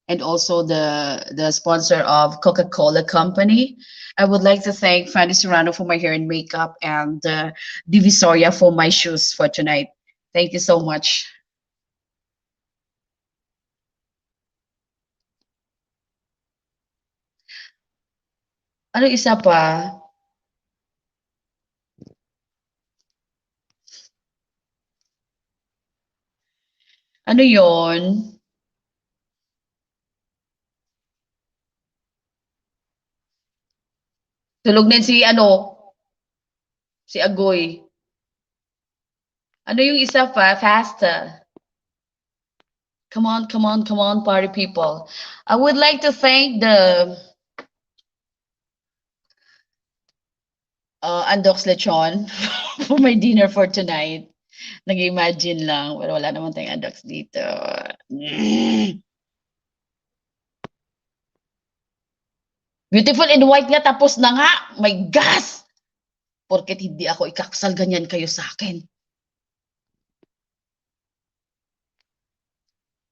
and also the the sponsor of Coca-Cola Company. I would like to thank Fanny Serrano for my hair and makeup and uh, Divisoria for my shoes for tonight. Thank you so much. Ano isa pa? Ano yon? Tulog na si ano? Si Agoy. Ano yung isa pa? Faster. Come on, come on, come on, party people. I would like to thank the uh, Andoks Lechon for my dinner for tonight. Nag-imagine lang, pero wala naman tayong Andoks dito. Mm. Beautiful in white nga, tapos na nga. My gosh! Porket hindi ako ikakasal, ganyan kayo sa akin.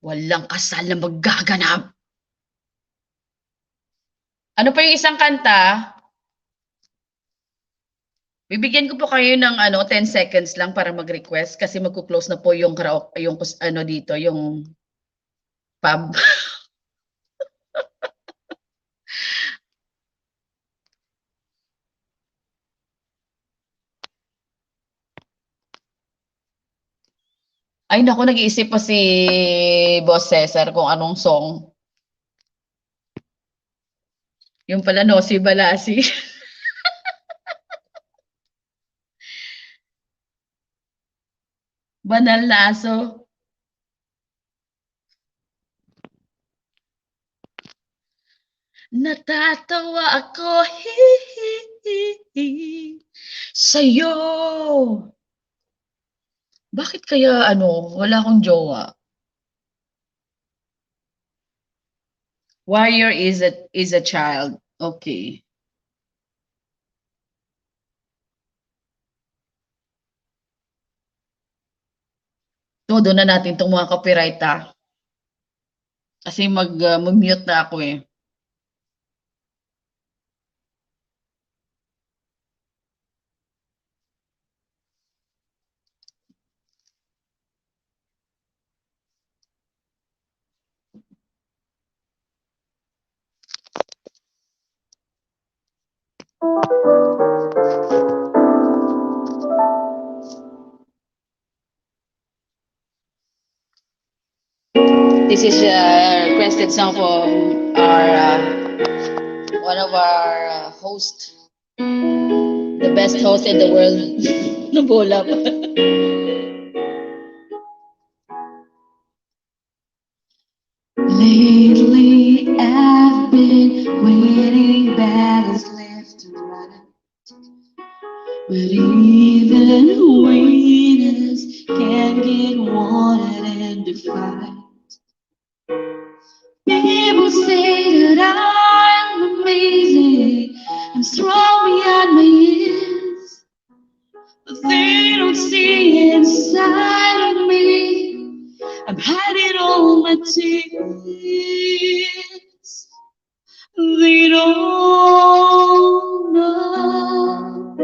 Walang kasal na magaganap. Ano pa yung isang kanta? Bibigyan ko po kayo ng ano, ten seconds lang para mag-request kasi magku-close na po yung karaoke, yung kus-, ano dito, yung pub. Ay, naku, nag-iisip pa si Boss Cesar kung anong song. Yung pala, no, si Balasi. Banal na aso. Natatawa ako, hi, hi, hi, hi, sa'yo. Bakit kaya, ano, wala akong jowa? Warrior is a, is a child. Okay. Todo na natin tong mga copyright, ah. Kasi mag, ah, mag-mute na ako, eh. This is a requested song from our, uh, one of our, uh, host, the best host in the world. Nabola pa. Lately, I've been winning battles left and right. But even winners can get worn and defied. Be Say that I'm amazing and strong beyond my years, but they don't see inside of me. I'm hiding all my tears. They don't know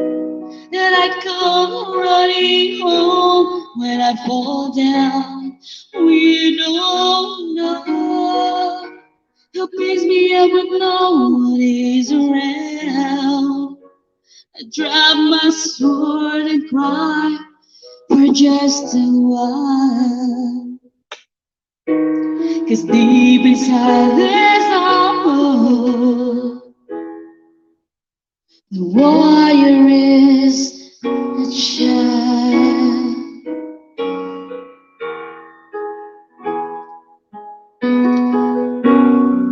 that I come running home when I fall down. We don't know who picks me up when no one is around. I drop my sword and cry for just a while. Cause deep inside there's a war. The warrior is a child.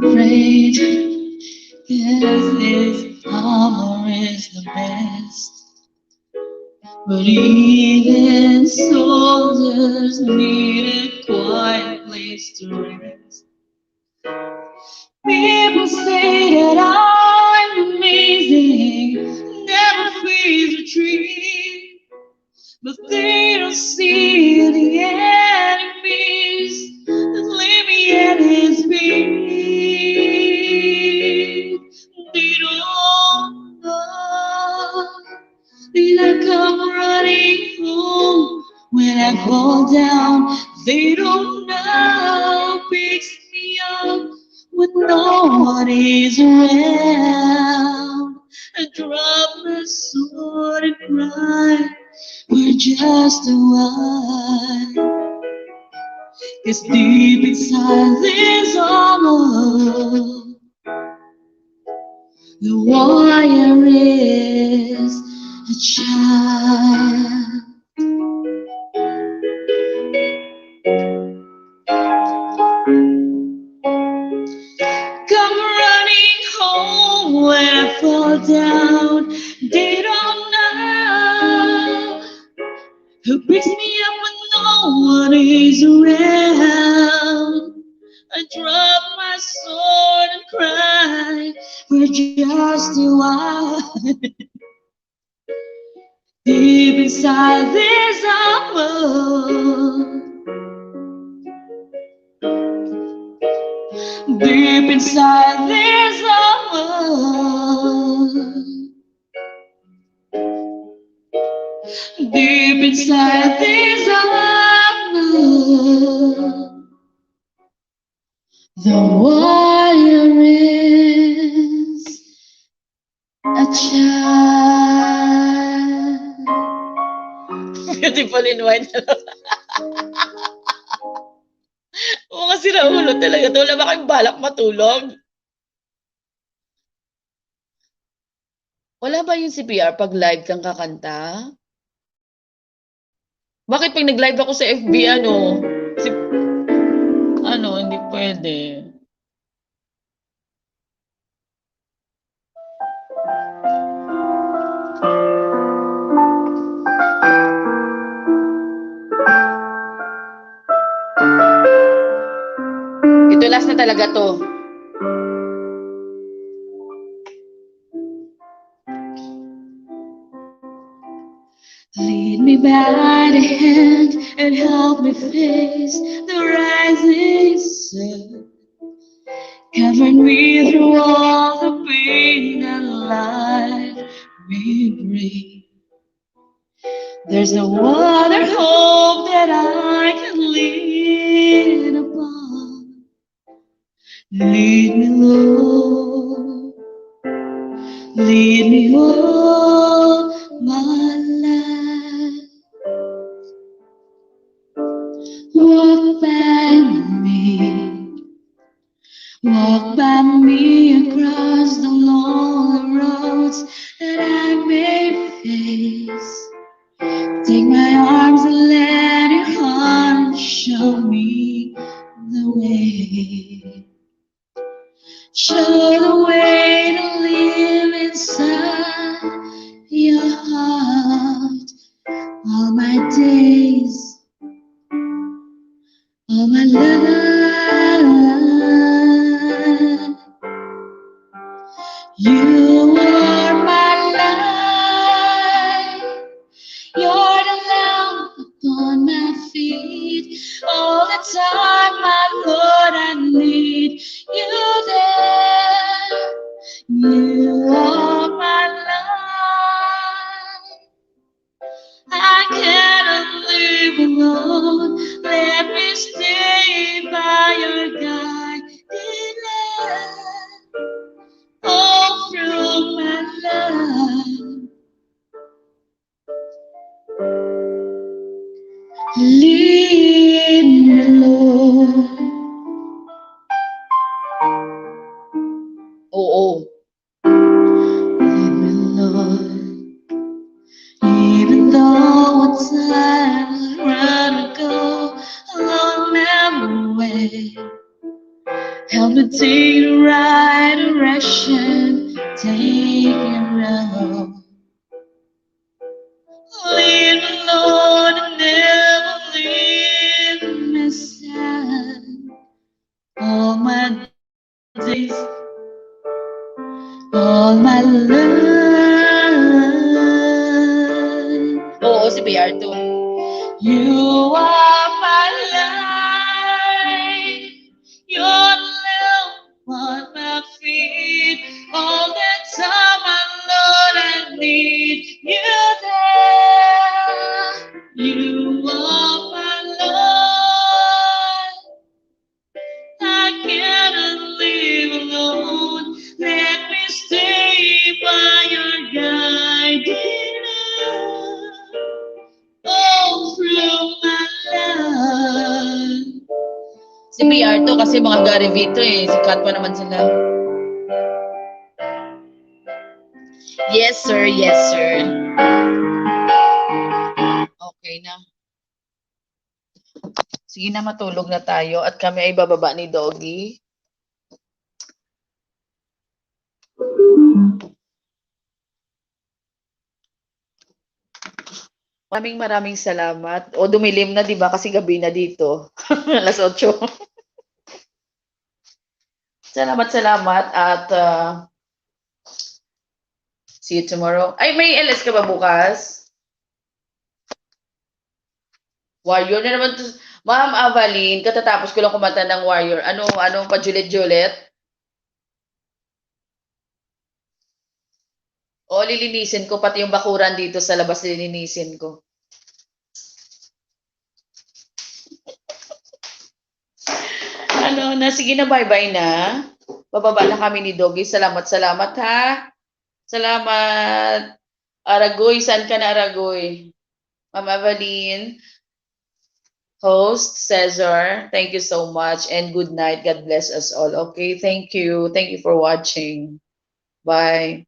Afraid, yes, this armor is the best. But even soldiers need a quiet place to rest. People say that I'm amazing, never fears retreat, but they don't see the enemies that leave me at his feet. They don't know that I come running home when I fall down. They don't know who picks me up when no one is around. I drop my sword and cry for just a while. Cause deep inside this armor, the warrior is a child. Come running home when I fall down. They don't know who picks me up when no one is around. I drop my sword and cry for just a while. Deep inside this armor, deep inside this armor, deep inside this armor, the warrior is a child. Beautiful in white. Mga sira ulo talaga to. Wala ba kayong balak matulog? Wala ba yung C P R pag live kang kakanta? Bakit pag nag-live ako sa F B, ano, si, ano, hindi pwede? Ito, last na talaga to. Lead me by the hand and help me face the rising sun. Cover me through all the pain that life may bring. There's no other hope that I can lean upon. Lead me, Lord. Lead me all my life. Walk by me. Walk by me across the lonely roads that I may face. Take my arms and let your heart show me the way. Show the way to live inside your heart all my days, all my life. Help me take the right direction, take it wrong. Lead me, Lord, and never leave me sad. All my days, all my life. Oo, si B R two. You are my life. You're the lamp on my feet. All the time, my Lord, I need you there. You are my Lord. I cannot live alone. Let me stay by your guiding hand. Oh, through my life. Si B R two kasi mga Gary Vito eh. Sikat pa naman sila. Yes, sir. Yes, sir. Okay na. Sige na, matulog na tayo at kami ay bababa ni Doggy. Maraming, maraming salamat. O, dumilim na, di ba? Kasi gabi na dito. Alas otso. Salamat, salamat. At, ah, see you tomorrow. Ay, may L S ka ba bukas? Warrior na naman to. Ma'am Avalin, katatapos ko lang kumanta ng Warrior. Ano, ano pa, Juliet, Juliet? O, lilinisin ko. Pati yung bakuran dito sa labas, lilinisin ko. Ano na, sige na, bye-bye na. Bababa na kami ni Doggy. Salamat, salamat, ha. Salamat. Aragoy, saan ka na, Aragoy? Ma'am Evelyn, host, Cesar, thank you so much and good night. God bless us all. Okay, thank you. Thank you for watching. Bye.